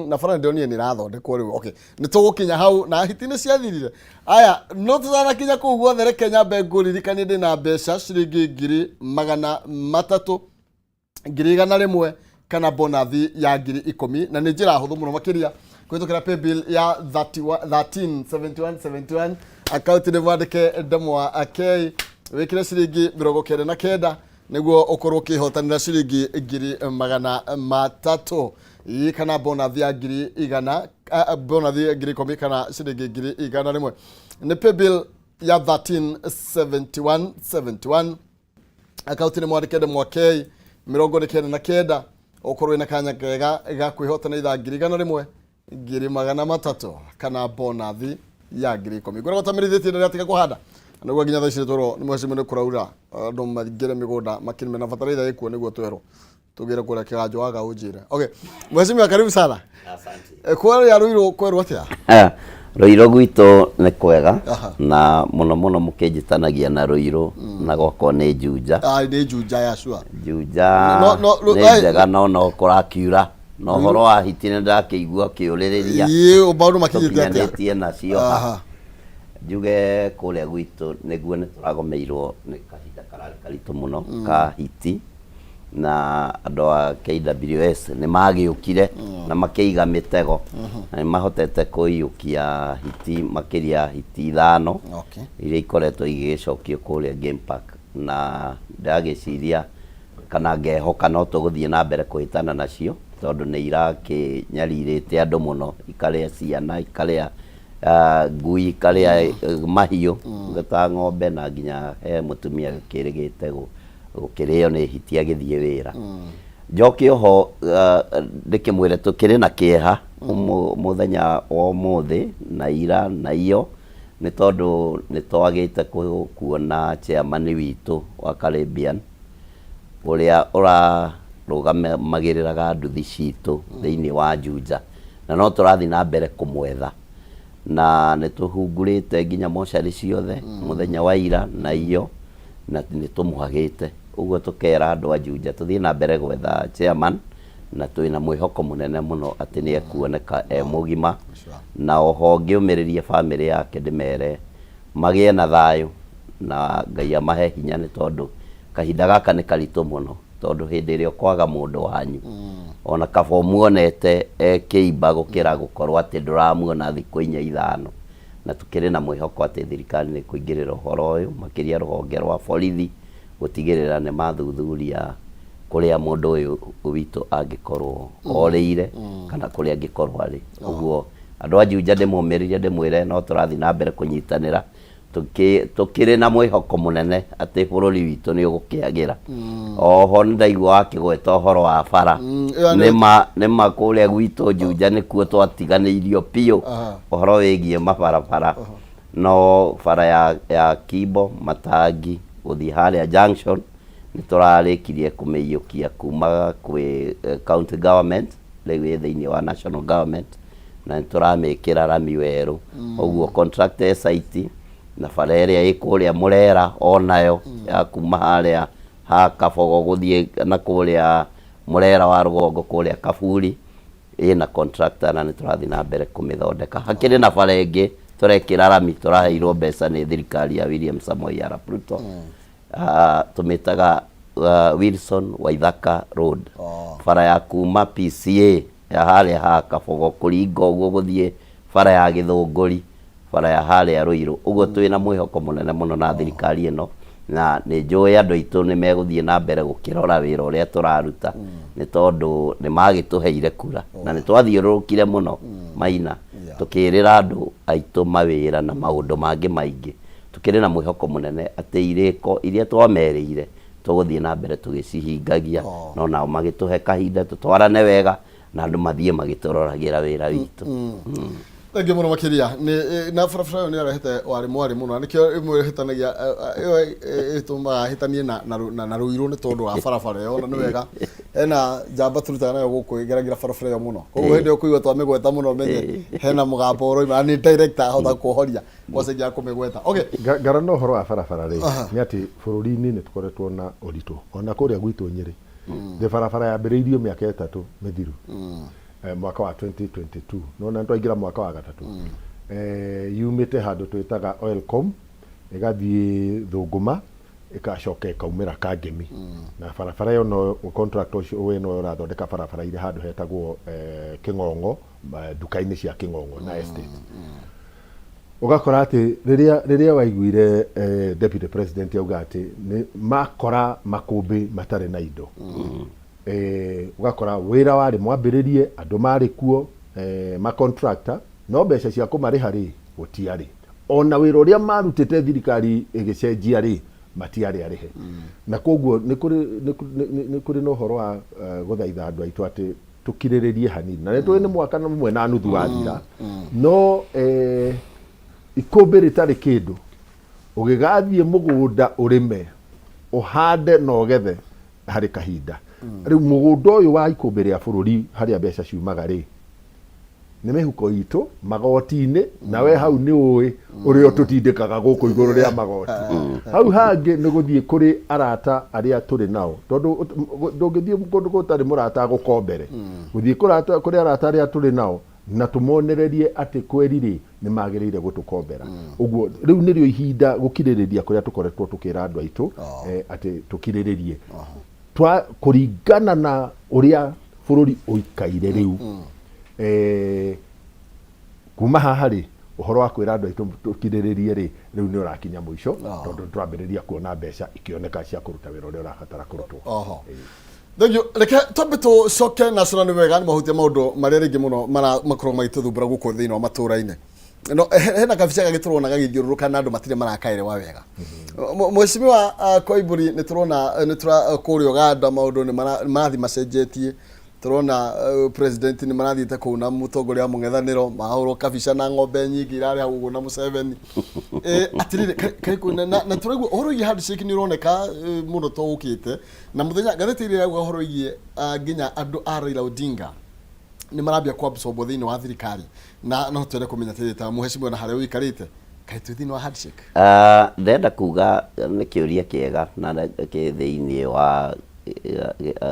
na bara ndĩronire nĩ ĩrathondekwo rĩu. Okay, nĩ tũgũkinya hau na hiti nĩ ciathirire aya, no tũtanakinya kũu guothe, reke nyambe ngũririkanie ndĩna mbeca ciringi 300,000, 100,000 kana bonathi ya 10,000, na nĩ njĩra hũthũ mũno makĩria kũhĩtũkĩra paybill ya 31 13 71 71, akaunti nĩ mwandĩke ndemwa K, wĩkĩre ciringi 99 nĩguo ũkorwo ũkĩhotanĩra ciringi 300,000 ii kana bonathi ya 100,000, bonathi ya 10,000 kana ciringi 100,000. Nĩ paybill ya 13 71 71, akaunti nĩ mwandĩke ndemwa K, 99, ũkorwo wĩna kanya kega ga kwĩhotana ithaa 100,000, 300,000 kana bonathi ya 10,000. Ngoragwo tamerithĩtie rĩrĩa tiga kũhanda nĩguo nginya thaa ici nĩtwerwo nĩ mwecimu nĩ kũraura, andũ maingĩre mĩgũnda makĩrĩme na bataraitha ĩkuo nĩguo twerwo tũgĩre kũrĩa kĩganjo waga ũnjĩre. Okay, mheshimiwa, karibu sana. Asante. Kũrĩa Ruiru kwerwo atĩa? Rũirũ gwitũ nĩ kwega. Na mũno mũno mũkĩnjĩtanagia na Rũirũ na gwakwa nĩ Juja. Ah, nĩ Juja ya sure. Juja No, nĩ njega, no kũrakiura na ũhoro wa hiti nĩ ndakĩigua kĩũrĩrĩria. Ĩĩ, maũndũ makinyĩte atĩa? Tũkinyanĩtie nacio ha. Njuge kũrĩa gwitũ nĩguo nĩ tũragomeirwo nĩ kahinda kararĩ karitũ mũno ka hiti, na andũ a KWS nĩ magĩũkire na makĩiga mĩtego na nĩ mahotete kũiyũkia hiti makĩria ya hiti ithano iria ikoretwo igĩgĩcokio kũrĩa game park, na ndagĩciria kana ngehoka no tũgũthiĩ na mbere kũhĩtana nacio, tondũ nĩ irakĩnyarirĩte andũ mũno, ikarĩa ciana, ikarĩa ngui, ikarĩa mahiũ ta ng'ombe, na nginya he mũtumia gĩkĩrĩgĩte gũkĩrĩo nĩ hiti agĩthiĩ wĩra. Njoke oho ndĩkĩmwĩre tũkĩrĩ na kĩeha mũthenya wa ũmũthĩ na ira na iyo, nĩ tondũ nĩ twagĩte kuona chairman witũ wa Caribbean ũrĩa ũrarũgamagĩrĩraga nduthi citũ thĩinĩ wa Juja, na no tũrathiĩ na mbere kũmwetha na nĩ tũhungurĩte nginya mocarĩ ciothe mũthenya wa ira na iyo, na nĩ tũmwagĩte. Ũguo tũkera andũ a Juja tũthiĩ na mbere gwetha chairman. Na twĩna mwĩhoko mũnene mũno atĩ nĩ ekuoneka e mũgima. Na oho ngĩũmĩrĩrie bamĩrĩ yake ndĩmere magĩe na thayũ na Ngai amahe hinya, nĩ tondũ kahinda gaka nĩ karitũ mũno, tondũ hĩndĩ ĩrĩa ũkwaga mũndũ wanyu, ona kaba ũmuonete e kĩimba gũkĩra gũkorwo atĩ ndũramuona thikũ inya ithano. Na tũkĩrĩ na mwĩhoko atĩ thirikari nĩ ĩkũingĩrĩra ũhoro ũyũ, makĩria rũhonge rwa borithi, gũtigĩrĩra nĩ mathuthuria kũrĩa mũndũ ũyũ witũ angĩkorwo orĩire kana kũrĩa angĩkorwo arĩ. Ũguo andũ a Juja ndĩmũmĩrĩrie, ndĩmwĩre no tũrathiĩ na mbere kũnyitanĩra, tũkĩrĩ na mwĩhoko mũnene atĩ bũrũri witũ nĩ ũgũkĩagĩra. Oho nĩ ndaigua wakĩgweta ũhoro wa bara. Ĩyo Nĩma kũrĩa gwitũ Juja nĩkuo twatiganĩirio biũ ũhoro wĩgiĩ mabarabara. No bara ya Kimbo Matangi gũthiĩ harĩa junction nĩ tũrarĩkirie kũmĩiyũkia kuma kwĩ county government, rĩu ĩ thĩinĩ wa national government, na nĩ tũramĩkĩra rami werũ. Ũguo contractor e site, na bara ĩrĩa ĩ kũrĩa Mũrera onayo ya kuma harĩa ha Kabogo gũthiĩ na kũrĩa Mũrera wa rũgongo kũrĩa Kaburi ĩna contractor, na nĩ tũrathiĩ na mbere kũmĩthondeka. Hakĩrĩ na bara ĩngĩ tũrekĩra rami, tũraheirwo mbeca nĩ thirikari ya William Samoei Arap Ruto. Tũmĩtaga Wilson Waithaka Road. Bara ya kuma PCA ya harĩa ha Kabogo kũringa ũguo gũthiĩ bara ya Gĩthũngũri, bara ya harĩa Ruiru. Ũguo twĩna mwĩhoko mũnene mũno na thirikari ĩno, na nĩ njũĩ andũ aitũ nĩ megũthiĩ na mbere gũkĩrora wĩra ũrĩa tũraruta, nĩ tondũ nĩ magĩtũheire kura na nĩ twathiũrũrũkire mũno Maina tũkĩrĩra andũ aitũ mawĩra na maũndũ mangĩ maingĩ. Tũkĩrĩ na mwĩhoko mũnene atĩ irĩko iria twamerĩire tũgũthiĩ na mbere tũgĩcihingagia, no nao magĩtũhe kahinda tũtwarane wega na andũ mathiĩ magĩtũroragĩra wĩra witũ. Thengiũ mũno makĩria. Nĩ na barabara ĩyo nĩ yarehete warĩ mwarĩ mũno, na nĩkĩo ĩmwe ĩhĩtanagia, ĩyo ĩtũmaga hĩtanie na Ruiru nĩ tondũ wa barabara ĩyo. Na nĩ wega hena njamba tũrutaga nayo gũkũ ĩgeragĩra barabara ĩyo mũno, koguo hĩndĩ ĩyo kũigua twamĩgweta mũno menye hena mũgambo ũroima na nĩ director ahota kũhoria kwaca ingĩ ya kũmĩgweta. Okay. Ngara na ũhoro wa barabara rĩ, nĩ atĩ bũrũri-inĩ nĩ tũkoretwo na ũritũ ona kũrĩa gwitũ Nyĩrĩ. Thĩ barabara yambĩrĩirio mĩaka 3 mĩthiru, mwaka wa 2022, nona nĩ twaingĩra mwaka wa gatatũ. Yumĩte handũ twĩtaga Oilcom ĩgathiĩ Thũngũma, ĩgacoka ĩkaumĩra Kangemi. Na barabara ĩyo no contractor ũcio we no ũrathondeka barabara irĩ handũ hetagwo Kĩng'ong'o, nduka-inĩ cia Kĩng'ong'o na estate. Ũgakora atĩ rĩrĩa waiguire deputy president auga atĩ nĩ makora makũmbĩ matarĩ na indo, ũgakora wĩra warĩ mwambĩrĩrie, andũ marĩ kuo, ma contractor, no mbeca cia kũmarĩha rĩ gũtiarĩ. Ona wĩra ũrĩa marutĩte thirikari ĩgĩcenjia rĩ, matiarĩ arĩhe. Na koguo nĩ kũrĩ na ũhoro wa gũthaitha andũ aitũ atĩ tũkirĩrĩrie hanini, na nĩ tũĩ nĩ mwaka ũmwe na nuthu wathira, no ikũmbĩ rĩtarĩ kĩndũ, ũgĩgathiĩ mũgũnda ũrĩme, ũhande na ũgethe harĩ kahinda. Rĩu mũgũnda ũyũ wa ikũmbĩ rĩa bũrũri, harĩa mbeca ciumaga rĩ, nĩ mĩhuko itũ magoti-inĩ, na we hau nĩ ũĩ ũrĩa ũtũtindĩkaga gũkũ igũrũ rĩa magoti. Hau hangĩ nĩ gũthiĩ kũrĩ arata arĩa tũrĩ nao, tondũ ndũngĩthiĩ kũndũ gũtarĩ mũrata agũkombere. Gũthiĩ kũrĩ arata arĩa tũrĩ nao na tũmonererie atĩ kweri rĩ nĩ magĩrĩire gũtũkombera. Ũguo rĩu nĩrĩo ihinda gũkirĩrĩria kũrĩa tũkoretwo tũkĩra andũ aitũ, atĩ tũkirĩrĩrie twa kũringana na ũrĩa bũrũri ũikaire rĩu. Kuma haha rĩ, ũhoro wa kwĩra andũ aitũ tũkirĩrĩrie rĩ, rĩu nĩ ũrakinya mũico, tondũ twambĩrĩria kuona mbeca ikĩoneka cia kũruta wĩra ũrĩa ũrabatara kũrutwo. Oho. Thank you. Reke twambe tũcoke national. Nĩ wega nĩ mahutia maũndũ marĩa rĩngĩ mũno makoragwo magĩtũthumbũra gũkũ thĩinĩ wa matũũra-inĩ. No hena kabica gagĩ tũrona gagĩthiũrũrũka na andũ matirĩ marakaerewa wega. Mheshimiwa Koimbũri, nĩ tũrona nĩ tũra kũrĩa Ũganda maũndũ nĩ marathiĩ macenjetie. Tũrona president nĩ marathiĩte kũu na mũtongoria wa mũng'ethanĩro, mahũrwo kabica na ng'ombe nyingĩ irarĩ hau ũguo na Museveni. Atĩrĩrĩ, na tũraigua ũhoro wĩgiĩ handshake nĩ ũroneka mũno to ũkĩte na mũthenya ngathĩti ĩrĩa ĩrauga ũhoro wĩgiĩ nginya andũ a Raila Odinga nĩ marambia kwabsorbwo thĩinĩ wa thirikari, na no twende kũmenya atĩrĩrĩ, ta mũhecimiwa na harĩa ũikarĩte, kaĩ twĩ thĩinĩ wa handshake? Ndĩrenda kuga nĩ kĩũria kĩega na kĩ thĩinĩ wa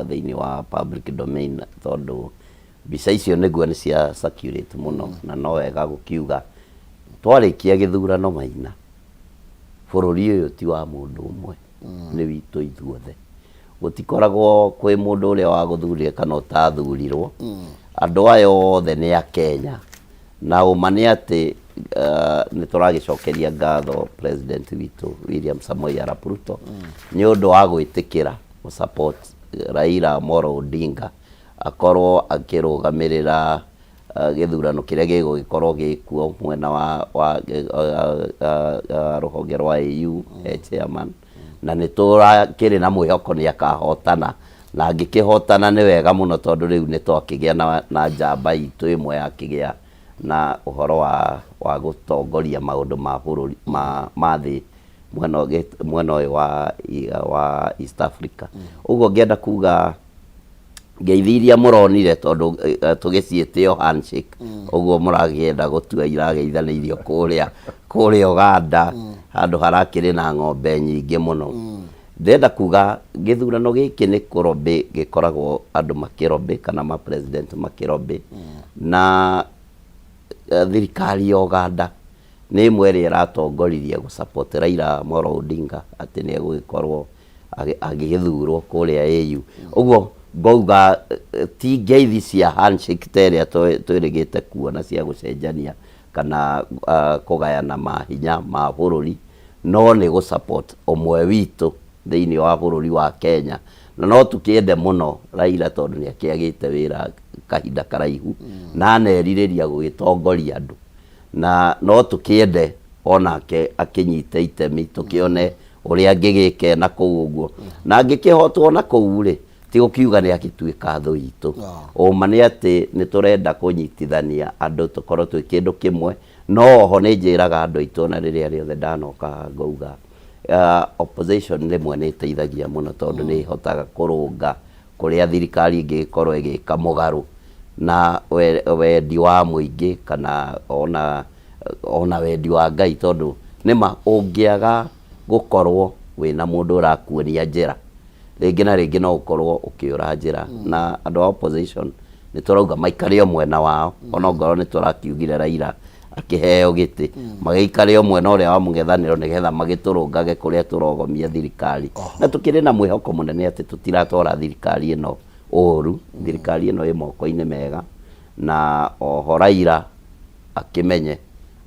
thĩinĩ wa public domain tondũ mbica icio nĩguo nĩ cia circulate mũno na no wega gũkiuga twarĩkia gĩthurano Maina, bũrũri ũyũ ti wa mũndũ ũmwe, nĩ witũ ithuothe. Gũtikoragwo kwĩ mũndũ ũrĩa wagũthurire kana ũtathurirwo, andũ aya othe nĩ Akenya. Na ũma nĩ atĩ nĩ tũragĩcokeria ngatho president witũ William Samoei Arap Ruto nĩ ũndũ wa gwĩtĩkĩra gũ support Raila Amolo Odinga akorwo akĩrũgamĩrĩra gĩthurano kĩrĩa gĩgũgĩkorwo gĩkuo mwena wa, wa rũhonge rwa AU e chairman, na nĩ tũrakĩrĩ na mwĩhoko nĩ akahotana, na angĩkĩhotana nĩ wega mũno tondũ rĩu nĩ twakĩgĩa na, na njamba itũ ĩmwe yakĩgĩa na ũhoro wa, wa gũtongoria maũndũ ma bũrũri ma, ma thĩ mwena mwena ũyũ wa, wa East Africa. Ũguo ngĩenda kuga ngeithi iria mũronire tondũ tũgĩciĩte o handshake ũguo mũrakĩenda gũtua irageithanĩirio kũrĩa kũrĩa Uganda handũ harakĩrĩ na ng'ombe nyingĩ mũno. Ndĩrenda kuga gĩthurano gĩkĩ nĩ kũrobĩ gĩkoragwo andũ makĩrobĩ kana ma president makĩrobĩ na thirikari ya Uganda nĩ ĩmwe ĩrĩa ĩratongoririe gũ support Raila Amolo Odinga atĩ nĩ egũgĩkorwo agĩgĩthurwo kũrĩa AU. Ũguo ngauga ti ngeithi cia handshake ta ĩrĩa twĩrĩgĩte kuona cia gũcenjania kana kũgayana mahinya ma bũrũri, no nĩ gũ support ũmwe witũ thĩinĩ wa bũrũri wa Kenya. Na no tũkĩende mũno Raila tondũ nĩ akĩagĩte wĩra kahinda karaihu na anerirĩria gũgĩtongoria andũ, na no tũkĩende onake akĩnyite itemi tũkĩone ũrĩa angĩgĩke na kũu ũguo, na angĩkĩhotwo na kũu rĩ, ti gũkiuga nĩ agĩtuĩka thũ itũ. Ũma nĩ atĩ nĩ tũrenda kũnyitithania andũ tũkorwo twĩ kĩndũ kĩmwe, no oho nĩ njĩraga andũ aitũ ona rĩrĩa rĩothe ndanoka ngauga opposition rĩmwe nĩ ĩteithagia mũno tondũ nĩ ĩhotaga kũrũnga kũrĩa thirikari ĩngĩgĩkorwo ĩgĩka mũgarũ na wendi wa mũingĩ kana ona ona wendi wa Ngai, tondũ nĩma ũngĩaga gũkorwo wĩna mũndũ ũrakuonia njĩra rĩngĩ na rĩngĩ no ũkorwo ũkĩũra njĩra. Na andũ a opposition nĩ tũrauga maikare o mwena wao, ona ongorwo nĩ tũrakiugire Raila akĩheo gĩtĩ, magĩikare o mwena ũrĩa wa mũng'ethanĩro nĩgetha magĩtũrũngage kũrĩa tũrogomia thirikari. Na tũkĩrĩ na mwĩhoko mũnene atĩ tũtiratwara thirikari ĩno ũru, thirikari ĩno ĩ moko-inĩ mega, na oho Raila akĩmenye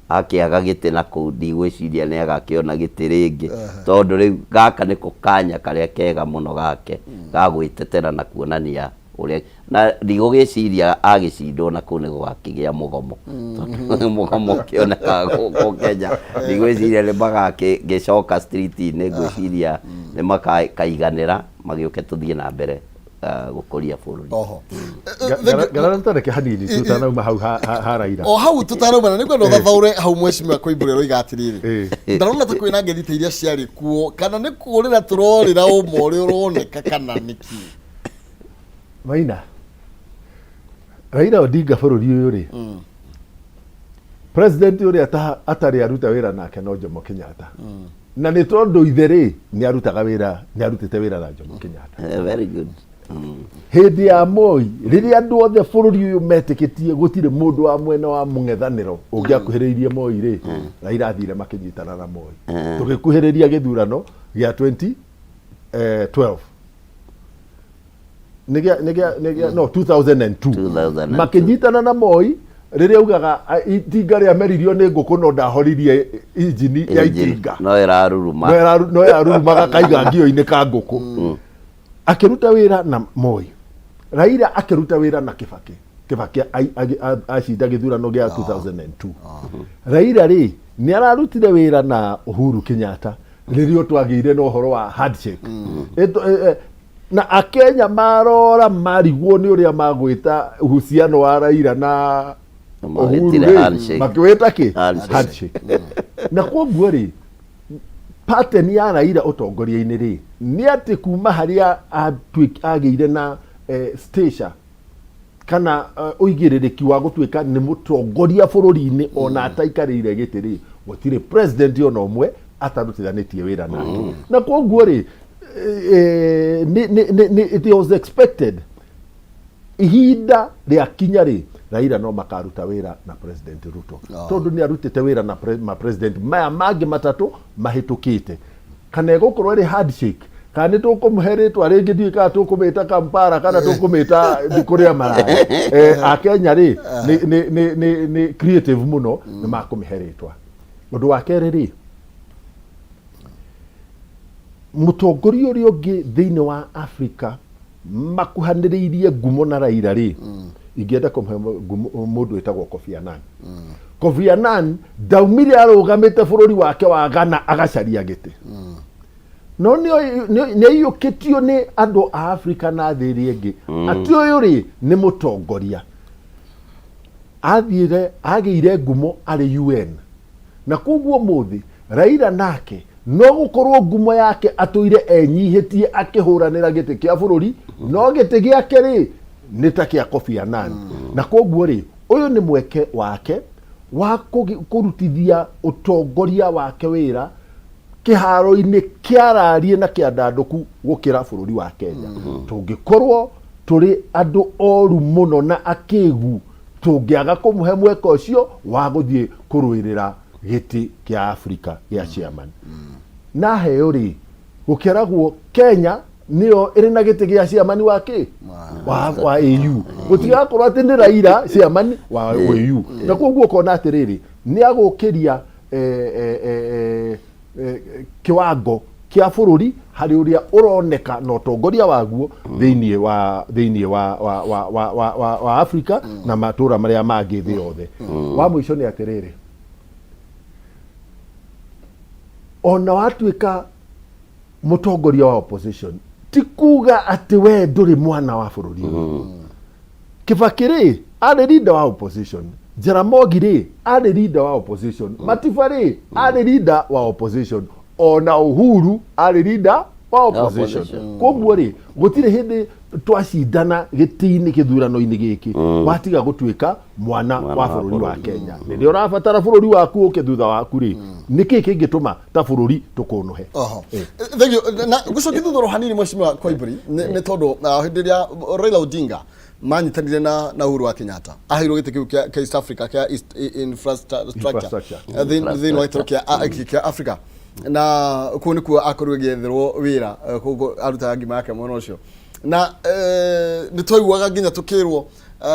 akĩaga gĩtĩ na kũu ndigwĩciria nĩ agakĩona gĩtĩ rĩngĩ, tondũ rĩu gaka nĩko kanya karĩa kega mũno gake ga gwĩtetera na kuonania ũrĩa, na ndigũgĩciria agĩcindwo na kũu nĩ gũgakĩgĩa mũgomo, tondũ mũgomo ũkĩonekaga gũkũ Kenya, ndigwĩciria nĩ magagĩcoka street-inĩ, ngwĩciria nĩ makaiganĩra magĩũke tũthiĩ na mbere gũkũria bũrũri. Oho. Garara hanini tutanauma hau ha Raila. O hau tutarauma na nĩngwenda ũthathaũre hau mheshimiwa Koimbũri aroiga atĩrĩrĩ, ndarona ta kwĩna ngeithi ta iria ciarĩ kuo, kana nĩ kũrĩra tũrorĩra ũma ũrĩa ũroneka kana nĩkĩ? Maina, Raila Odinga bũrũri ũyũ rĩ, president ũrĩa atarĩ aruta wĩra nake no Jomo Kenyatta, na nĩ tondũ ithe rĩ nĩ arutaga wĩra, nĩ arutĩte wĩra na Jomo Kenyatta. Very good. Hĩndĩ ya Moi rĩrĩa andũ othe bũrũri ũyũ metĩkĩtie gũtirĩ mũndũ wa mwena wa mũng'ethanĩro ũngĩakuhĩrĩirie Moi rĩ, Raila athire makĩnyitana na Moi, tũgĩkuhĩrĩria gĩthurano gĩa 2012 nĩ gĩa no 2002. 2002. Makĩnyitana na Moi rĩrĩa augaga itinga rĩameririo nĩ ngũkũ no ndahoririe injini ya itinga. No ĩraruruma. No ĩrarurumaga kaiga ngio-inĩ ka ngũkũ. Akĩruta wĩra na Moi, Raila akĩruta wĩra na Kibaki. Kibaki acinda gĩthurano gĩa 2002. Raila rĩ nĩ ararutire wĩra na Uhuru Kenyatta rĩrĩa twagĩire na ũhoro wa handshake. Na Akenya marora marigwo nĩ ũrĩa magwĩta uhusiano wa Raila na Uhuru Mawĩtire rĩ, handshake. makĩwĩta kĩ? Handshake. Handshake. Na kwoguo rĩ, pattern ya Raila ũtongoria-inĩ rĩ nĩ atĩ kuma harĩa agĩire na stature kana ũigĩrĩrĩki wa gũtuĩka nĩ mũtongoria bũrũri-inĩ ona ataikarĩire gĩtĩ rĩ, gũtirĩ president ona ũmwe atarutithanĩtie wĩra nake. Na kwoguo rĩ, Nĩ it was expected ihinda rĩakinya rĩ, Raila no makaruta wĩra na President Ruto, tondũ nĩ arutĩte wĩra na ma president maya mangĩ matatũ mahĩtũkĩte. Kana ĩgũkorwo ĩrĩ handshake, kana nĩ tũkũmũhe rĩtwa rĩngĩ, ndiũĩ kana tũkũmĩta Kampala kana tũkũmĩta kũrĩa maraya. Akenya rĩ, nĩ creative mũno, nĩ makũmĩhe rĩtwa. Ũndũ wa kerĩ rĩ, mũtongoria ũrĩa ũngĩ thĩinĩ wa Africa makuhanĩrĩirie ngumo na Raila rĩ, ingĩenda kũmũhe mũndũ wĩtagwo Kofi Annan. Kofi Annan ndaumire arũgamĩte bũrũri wake wa Ghana agacaria gĩtĩ, no nĩ aiyũkĩtio nĩ andũ a Afrika na thĩ ĩrĩa ĩngĩ atĩ ũyũ rĩ nĩ mũtongoria. Athiire agĩire ngumo arĩ UN, na koguo ũmũthĩ Raila nake no gũkorwo ngumo yake atũire enyihĩtie akĩhũranĩra gĩtĩ kĩa bũrũri, no gĩtĩ gĩake rĩ nĩ ta kĩa Kofi Annan. Na koguo rĩ, ũyũ nĩ mweke wake wa kũrutithia ũtongoria wake wĩra kĩharo-inĩ kĩarariĩ na kĩandandũku gũkĩra bũrũri wa Kenya. Tũngĩkorwo tũrĩ andũ oru mũno na akĩgu tũngĩaga kũmũhe mweke ũcio wa gũthiĩ kũrũĩrĩra gĩtĩ kĩa Afrika gĩa chairman. Na heo rĩ, gũkĩaragwo Kenya nĩyo ĩrĩ na gĩtĩ gĩa chairman wa kĩ wa AU, gũtigakorwo atĩ nĩ Raila chairman wa AU. Na koguo ũkona atĩrĩrĩ, nĩ agũkĩria kiwango kĩa bũrũri harĩ ũrĩa ũroneka na ũtongoria waguo thĩinĩ wa Afrika na matũra marĩa mangĩ thĩ yothe. Wa mũico nĩ atĩrĩrĩ, ona watuĩka mũtongoria wa opposition, ti kuga atĩ we ndũrĩ mwana wa bũrũri ũyũ. Kibaki rĩ, arĩ leader wa opposition. Jaramogi rĩ, arĩ leader wa opposition. Matiba rĩ, arĩ leader wa opposition. Ona Uhuru arĩ leader wa opposition. Opposition. Koguo rĩ, gũtirĩ hĩndĩ twacindana gĩtĩ-inĩ gĩthurano-inĩ gĩkĩ watiga gũtuĩka mwana Mwana wa wa bũrũri wa bũrũri. Kenya. Rĩrĩa ũrabatara bũrũri waku ũke thutha waku rĩ, nĩkĩ kĩngĩtũma ta bũrũri tũkũnũhe? Oho. Thank you. Na gucokia thutha oro hanini, mheshimiwa Koimburi, nĩ tondũ hĩndĩ ĩrĩa Raila Odinga manyitanire na Uhuru wa Kenyatta, aheirwo gĩtĩ kĩu kĩa East Africa kĩa East Infrastructure. Infrastructure. Thĩinĩ wa gĩtarũ kĩa Africa, na kũu nĩkuo akorirwo agĩetherwo wĩra, kũu arutaga ngima yake mwena ũcio. Na nĩ twaiguaga nginya tũkĩrwo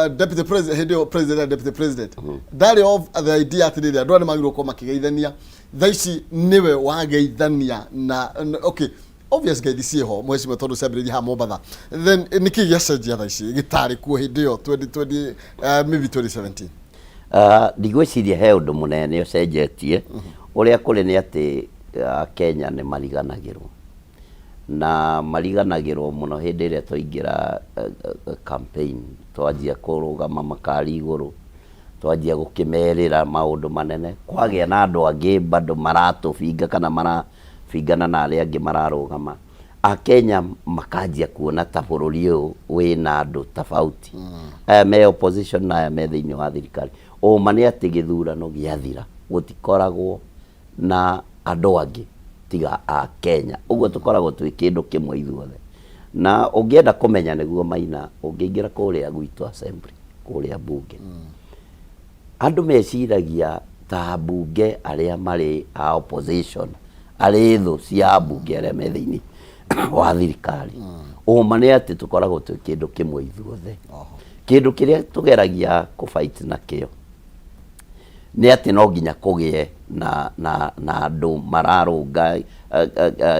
deputy president hĩndĩ ĩyo, president na deputy president ndarĩ of the idea atĩrĩrĩ, andũ aya nĩ magĩrĩirwo gũkorwo makĩgeithania. Thaa ici nĩwe wageithania na okay, obvious ngeithi ciĩho, mheshimiwa, tondũ ciambĩrĩirie haha Mombatha. Then nĩkĩ gĩacenjia thaa ici gĩtarĩ kuo hĩndĩ ĩyo 2020, maybe 2017? Ndigwĩciria he ũndũ mũnene ũcenjetie. Ũrĩa kũrĩ nĩ atĩ Kenya nĩ mariganagĩrwo, na mariganagĩrwo mũno hĩndĩ ĩrĩa twaingĩra campaign, twanjia kũrũgama makari igũrũ, twanjia gũkĩmerĩra maũndũ manene, kwagĩa na andũ angĩ bado maratũbinga kana marabingana na arĩa angĩ mararũgama. Akenya makanjia kuona ta bũrũri ũyũ wĩna andũ tofauti, aya me opposition na aya me thĩinĩ wa thirikari. Ũma nĩ atĩ gĩthurano gĩathira gũtikoragwo na andũ angĩ tiga a Kenya. Ũguo tũkoragwo twĩ kĩndũ kĩmwe ithuothe. Na ũngĩenda kũmenya nĩguo Maina, ũngĩingĩra kũrĩa gwitũ assembly, kũrĩa bunge, andũ meciragia ta ambunge arĩa marĩ a opposition arĩ thũ cia ambunge arĩa me thĩinĩ wa thirikari. Ũma nĩ atĩ tũkoragwo twĩ kĩndũ kĩmwe ithuothe. Kĩndũ kĩrĩa tũgeragia kũ fight nakĩo nĩ atĩ no nginya kũgĩe na andũ mararũnga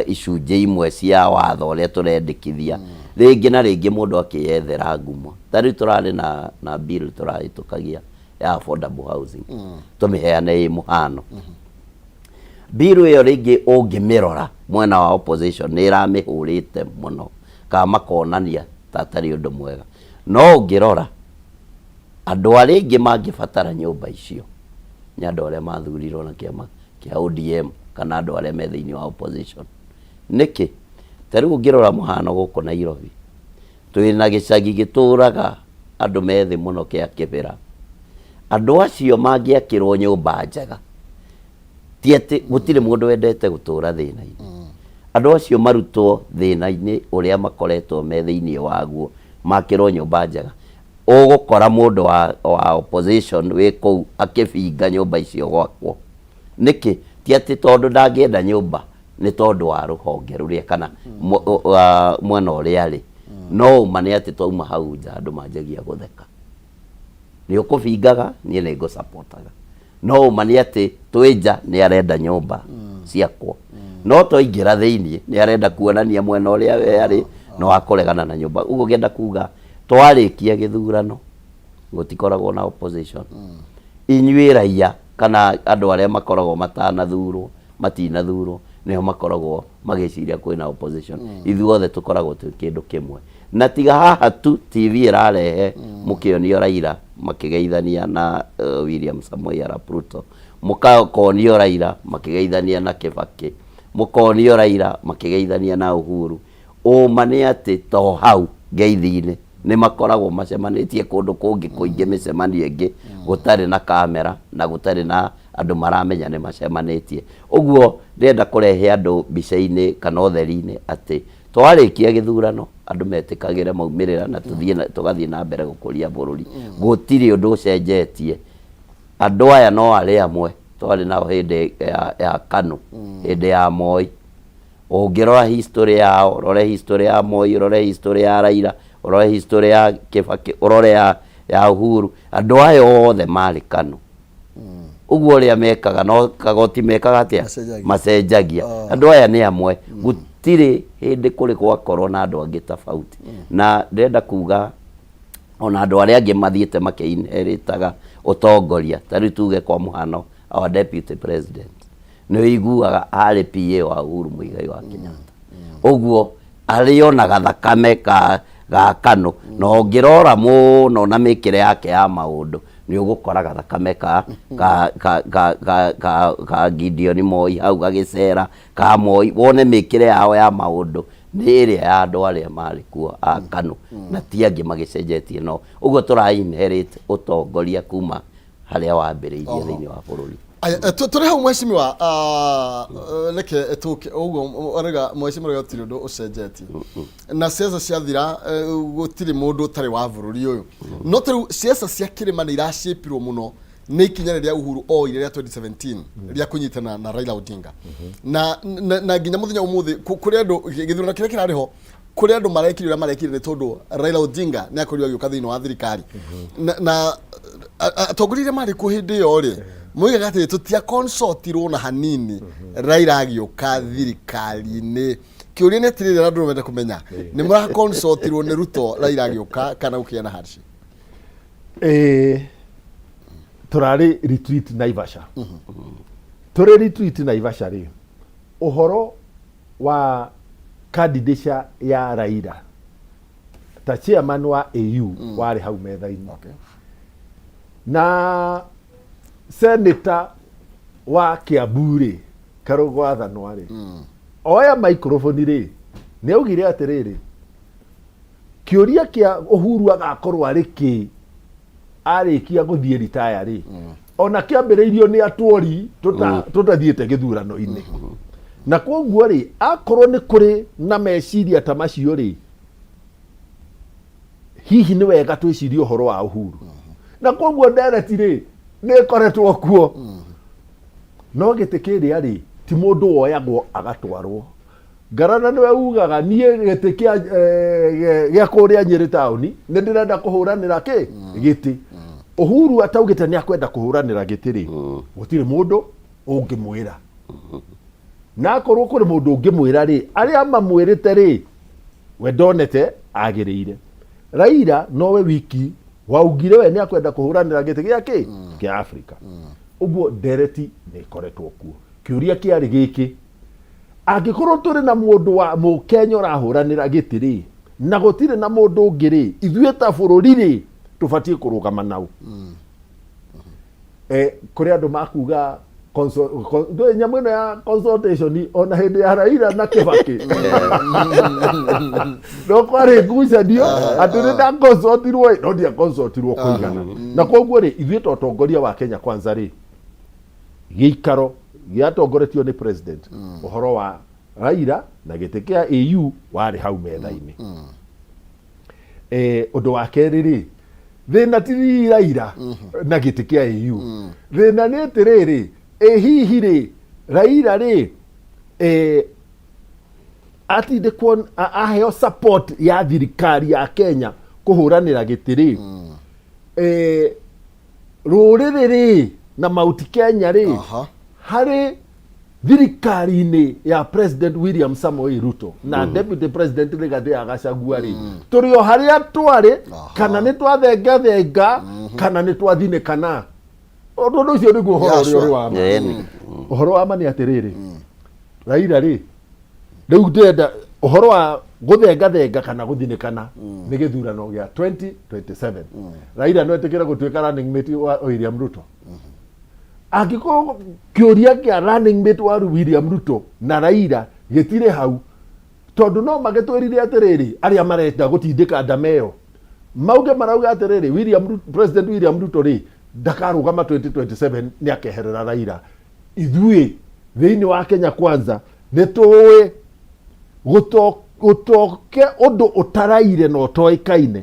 icunjĩ imwe cia watho ũrĩa tũrendekithia. Rĩngĩ na rĩngĩ mũndũ akĩyethera ngumo. Ta rĩu tũrarĩ na bill tũrahĩtũkagia ya affordable housing, tũmĩheane ĩ mũhano. Bill ĩyo rĩngĩ ũngĩmĩrora mwena wa opposition nĩ ĩramĩhũrĩte mũno kana makonania ta atarĩ ũndũ mwega, no ũngĩrora andũ arĩa aingĩ mangĩbatara nyũmba icio nĩ andũ arĩa mathurirwo na kĩama kĩa ODM kana andũ arĩa me thĩinĩ wa opposition. Nĩkĩ? Ta rĩu ũngĩrora mũhano gũkũ Nairobi, twĩna gĩcagi gĩtũraga andũ me thĩ mũno kĩa Kĩbĩra. Andũ acio mangĩakĩrwo nyũmba njega, ti atĩ gũtirĩ mũndũ wendete gũtũra thĩna-inĩ. Andũ acio marutwo thĩna-inĩ ũrĩa makoretwo me thĩinĩ waguo, makĩrwo nyũmba njega. Ũgũkora mũndũ wa, wa opposition wĩ kũu akĩbinga nyũmba icio gwakwo. Nĩkĩ? Ti atĩ tondũ ndangĩenda nyũmba, nĩ tondũ wa rũhonge rũrĩa kana mwena ũrĩa arĩ. No ũma nĩ atĩ twauma hau nja andũ manjagia gũtheka. Nĩ ũkũbingaga, niĩ nĩ ngũcapotaga. No ũma nĩ atĩ twĩ nja nĩ arenda nyũmba ciakwo. No twaingĩra thĩinĩ nĩ arenda kuonania mwena ũrĩa we arĩ na wa kũregana na nyũmba. Ũguo ngĩenda kuga twarĩkia gĩthurano gũtikoragwo na opposition. Inyuĩ raia kana andũ arĩa makoragwo matanathurwo matinathurwo nĩo makoragwo magĩciria kwĩna opposition. Ithuothe tũkoragwo twĩ kĩndũ kĩmwe. Na tiga haha tu TV ĩrarehe mũkĩonio Raila makĩgeithania na William Samoei Arap Ruto, mũkakonio Raila makĩgeithania na Kibaki, mũkonio Raila makĩgeithania na Uhuru. Ũma nĩ atĩ to hau ngeithi-inĩ nĩ makoragwo macemanĩtie kũndũ kũngĩ kũingĩ mĩcemanio ĩngĩ gũtarĩ na kamera na gũtarĩ na andũ maramenya nĩ macemanĩtie. Ũguo ndĩrenda kũrehe andũ mbica-inĩ kana ũtheri-inĩ atĩ Twarĩkia gĩthurano andũ metĩkagĩre maumĩrĩra na tũthiĩ na- tũgathiĩ na mbere gũkũria bũrũri. Gũtirĩ ũndũ ũcenjetie. Andũ aya no arĩa amwe twarĩ nao hĩndĩ ya, ya KANU, hĩndĩ ya Moi. Ũngĩrora history yao, ũrore history ya Moi, ũrore history ya Raila, ũrore history ya Kibaki, ũrore ya, ya Uhuru, andũ aya othe marĩ KANU. Ũguo ũrĩa mekaga no kagoti mekaga atĩa? Macenjagia. Macenjagia. Andũ aya nĩ amwe. Gũtirĩ hĩndĩ kũrĩ gwakorwo na andũ angĩ tofauti. Na ndĩrenda kuga ona andũ arĩa angĩ mathiĩte makĩ-inheritaga ũtongoria, ta rĩu tuge kwa mũhano our deputy president, nĩ ũiguaga arĩ PA wa Uhuru Muigai wa Kenyatta. Ũguo arĩ ona gathakame ka ga KANU na ũngĩrora mũno na mĩkĩre yake ya maũndũ nĩ ũgũkora gathakame ka ka ka ka ka ka ka Gideon Moi hau gagĩcera ka Moi wone mĩkĩre yao ya maũndũ nĩ ĩrĩa ya andũ arĩa marĩ kuo a KANU na ti angĩ magĩcenjetie no ũguo tũra inherit ũtongoria kuma harĩa wambĩrĩirie thĩinĩ wa bũrũri. Aya, tũrĩ hau mheshimiwa, reke tũke ũguo arauga mheshimiwa arauga gũtirĩ ũndũ ũcenjetie na ciaca ciathira, gũtirĩ mũndũ ũtarĩ wa bũrũri ũyũ, no ta rĩu ciaca cia kĩrĩma nĩ iracĩpirwo mũno nĩ ikinya rĩrĩa Uhuru oire rĩa 2017 rĩa kũnyitana na Raila Odinga na nginya mũthenya ũmũthĩ kũrĩ andũ gĩthurano kĩrĩa kĩrarĩ ho kũrĩ andũ marekire ũrĩa marekire nĩ tondũ Raila Odinga nĩ akorirwo agĩũka thĩinĩ wa thirikari na atongoria arĩa marĩ kuo hĩndĩ ĩyo rĩ moigaga atĩ tũtia consultirwo na hanini Raila agĩũka thirikari-inĩ. Kĩũria nĩ atĩrĩrĩ, na andũ mende kũmenya nĩ mũra consultirwo nĩ Ruto Raila agĩũka kana gũkĩgĩa na handshake? Tũrarĩ retreat Naivasha. Tũrĩ retreat Naivasha rĩ, ũhoro wa candidature ya Raila ta chairman wa AU warĩ hau metha-inĩ. Na senator wa Kiambu rĩ, Karũgũ Athanwa rĩ, oya microphone rĩ, nĩ augire atĩrĩrĩ, kĩũria kĩa Uhuru agakorwo arĩ kĩ arĩkia gũthiĩ ritaya rĩ, ona kĩambĩrĩirio nĩ atwori tũtathiĩte gĩthurano-inĩ. Na kwoguo rĩ, akorwo nĩ kũrĩ na meciria ta macio rĩ, hihi nĩ wega twĩcirie ũhoro wa Uhuru. Na kwoguo ndereti rĩ, nĩ ĩkoretwo kuo. No gĩtĩ kĩrĩa rĩ, ti mũndũ woyagwo agatwarwo. Ngarana nĩwe ugaga niĩ gĩtĩ kĩa gĩa kũrĩa Nyĩrĩ taũni nĩ ndĩrenda kũhũranĩra kĩ gĩtĩ. Uhuru ataugĩte nĩ akwenda kũhũranĩra gĩtĩ rĩ, gũtirĩ mũndũ ũngĩmwĩra. Na akorwo kũrĩ mũndũ ũngĩmwĩra rĩ, arĩa mamwĩrĩte rĩ, we ndonete agĩrĩire. Raila nowe wiki waugire we nĩ akwenda kũhũranĩra gĩtĩ gĩa kĩ kĩa Afrika. Ũguo ndereti nĩ ĩkoretwo kuo. Kĩũria kĩarĩ gĩkĩ, angĩkorwo tũrĩ na mũndũ wa mũkenya ũrahũranĩra gĩtĩ rĩ, na gũtirĩ na mũndũ ũngĩ rĩ, ithuĩ ta bũrũri rĩ, tũbatiĩ kũrũgama nau. Kũrĩ andũ makuga ndũĩ nyamũ ĩno ya consultation ona hĩndĩ ya Raila na Kibaki no kwarĩ ngucanio atĩ nĩ ndaconsultirwo ĩ, no ndiaconsultirwo kũigana. Na koguo rĩ, ithuĩ ta ũtongoria wa Kenya Kwanza rĩ, gĩikaro gĩatongoretio nĩ president ũhoro wa Raila na gĩtĩ kĩa AU warĩ hau metha-inĩ. Ũndũ wa kerĩ rĩ, thĩna ti Raila na gĩtĩ kĩa AU, thĩna nĩ atĩrĩrĩ, ĩ hihi rĩ Raila rĩ atindĩkwo aheo support ya thirikari ya Kenya kũhũranĩra gĩtĩ rĩ, rũrĩrĩ rĩ na Mount Kenya rĩ harĩ thirikari-inĩ ya President William Samoei Ruto na Deputy President Rigathi wa Gachagua rĩ, tũrĩ o harĩa twarĩ kana nĩ twathengathenga kana nĩ twathinĩkana? Ũndũ ũcio nĩguo ũhoro ũrĩa ũrĩ wa ma. Ũhoro wa ma nĩ atĩrĩrĩ, Raila rĩ, rĩu ndĩrenda ũhoro wa gũthengathenga kana gũthinĩkana nĩ gĩthurano gĩa 2027. Raila no etĩkĩre gũtuĩka running mate wa William Ruto? Angĩkorwo kĩũria kĩa running mate wa William Ruto na Raila gĩtirĩ hau, tondũ no magĩtwĩrire atĩrĩrĩ, arĩa marenda gũtindĩka ndama ĩyo mauge, marauga atĩrĩrĩ, William Ruto, President William Ruto rĩ ndakarũgama 2027, nĩ akeherera Raila. Ithuĩ thĩinĩ wa Kenya Kwanza nĩ tũĩ gũtoke ũndũ ũtaraire na ũtoĩkaine,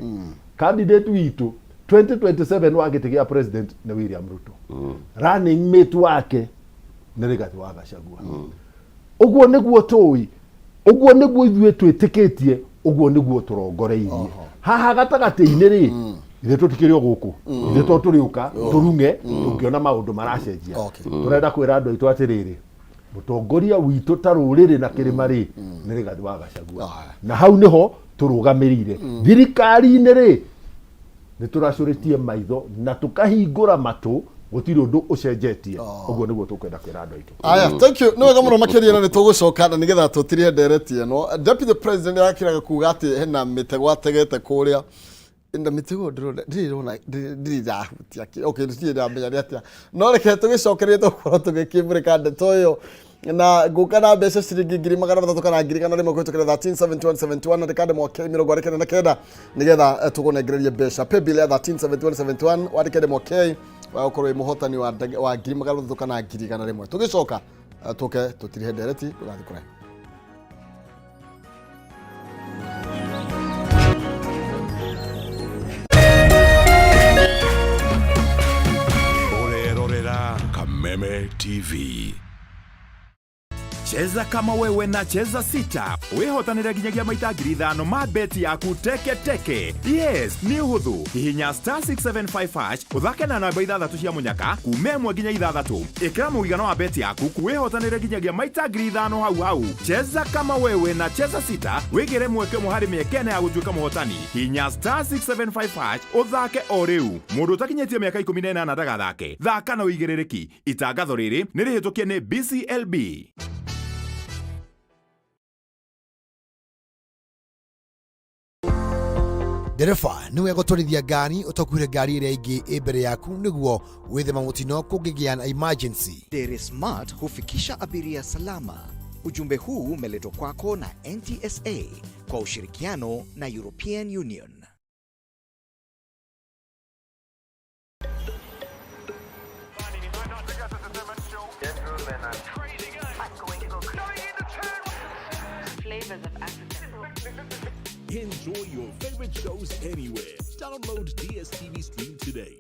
candidate witũ 2027 wa gĩtĩ gĩa president nĩ William Ruto, running mate wake nĩ Rigathi wa Gachagua. Ũguo nĩguo tũĩ, ũguo nĩguo ithuĩ twĩtĩkĩtie, ũguo nĩguo tũrongoreirie. Haha gatagatĩ-inĩ rĩ, ithuĩ tũtikĩrĩ o gũkũ, ithuĩ to tũrĩũka tũrung'e tũngĩona maũndũ maracenjia. Tũrenda kwĩra andũ aitũ atĩrĩrĩ, mũtongoria witũ ta rũrĩrĩ na kĩrĩma rĩ nĩ Rigathi wa Gachagua, na hau nĩho tũrũgamĩrĩire. Thirikari-inĩ rĩ, nĩ tũracũrĩtie maitho na tũkahingũra matũ, gũtirĩ ũndũ ũcenjetie. Ũguo nĩguo tũkwenda kwĩra andũ aitũ. Aya, thank you. Nĩ wega mũno makĩria, na nĩ tũgũcoka na nĩgetha tũtirie ndereti ĩno. Deputy President arakĩraga kuga atĩ hena mĩtego ategete kũrĩa, na mĩtego ndĩrona, ndirĩ ndirĩ ndahutia kĩ. Okay, ndirĩ ndamenya nĩ atĩa, no reke tũgĩcokerie, tũgũkorwo tũgĩkĩmũrĩka ndeto ĩyo na ngũka na mbeca ciringi 300,000 kana 100,000 kũhĩtũkĩra 137171, andĩka ndemwa K 49 nĩgetha tũgũnengererie mbeca. Paybill ya 137171, wandĩke ndemwa K wa gũkorwo wĩ mũhotani wa 300,000 kana 100,000. Tũgĩcoka tũke tũtirihe ndereti. Ndũgathiĩ kũraihu. Ũrerorera Kameme TV. Cheza kama wewe na Cheza Sita wĩhotanĩre nginyagia maita 5,000 ma beti yaku teke teke. Yes, nĩ ũhũthũ. Hihinya star 675 hash, ũthake na namba ithathatũ cia mũnyaka kuma 1 nginya 6. Ĩkĩra mũigana wa beti yaku, wĩhotanĩre nginyagia maita 5,000 hau hau. Cheza kama wewe na Cheza Sita, wĩgĩre mweke ũmwe harĩ mĩeke 4 ya gũtuĩka mũhotani. Hihinya star 675 hash ũthake o rĩu. Mũndũ ũtakinyĩtie mĩaka 18 ndagathake. Thaka na ũigĩrĩrĩki. Itangatho rĩrĩ nĩ rĩhĩtũkie nĩ BCLB. Ndereba, nĩ wega gũtwarithia ngari ũtakuire ngari ĩrĩa ĩngĩ ĩ mbere yaku nĩguo wĩthema mũtino kũngĩgĩa na emergency. Dere Smart hufikisha abiria salama. Ujumbe huu umeletwa kwako na NTSA kwa ushirikiano na European Union. Enjoy your favorite shows anywhere. Download DSTV Stream today.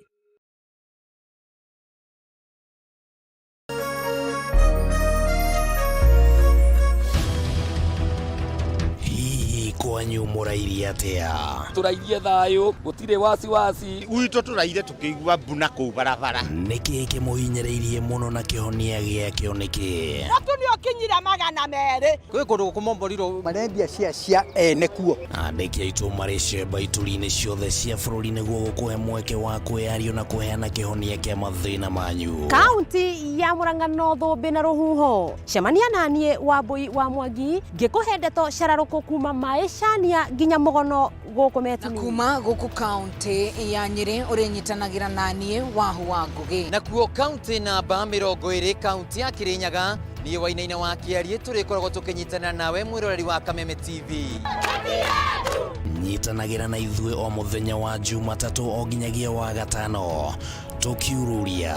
Hihi kwanyu mũrairie atĩa? Tũrairie thayũ, gũtirĩ wasiwasi. Gwitũ tũraire tũkĩigua mbu na kũu barabara. Nĩkĩ kĩmũhinyĩrĩirie mũno na kĩhonia gĩakĩo nĩkĩ? Mũtu nĩ ũkinyire 200. Kwĩ kũndũ gũkũmomborirwo marendia cia cia ene kuo. Andĩki aitũ marĩ cemba ituri-inĩ ciothe cia bũrũri nĩguo gũkũhe mweke wa kwĩyario na kũheana kĩhonia kĩa mathĩna manyu. Kaunti ya Murang'a no thũmbĩ na rũhuho. Cemania naniĩ Wambui wa Mwangi ngĩkũhe ndeto cararũkũ kuma maĩ cania nginya mũgono gũkũ Metini. Kuma gũkũ kaunti ya Nyĩrĩ ũrĩnyitanagĩra naniĩ Wahu wa Ngũgĩ. Nakuo kaunti namba 20, kaunti ya Kĩrĩnyaga, niĩ Wainaina wa Kĩariĩ tũrĩkoragwo tũkĩnyitanĩra nawe mwĩroreri wa Kameme TV. Nyitanagĩra na ithuĩ o mũthenya wa Jumatatũ o nginyagia wa gatano tũkiururia.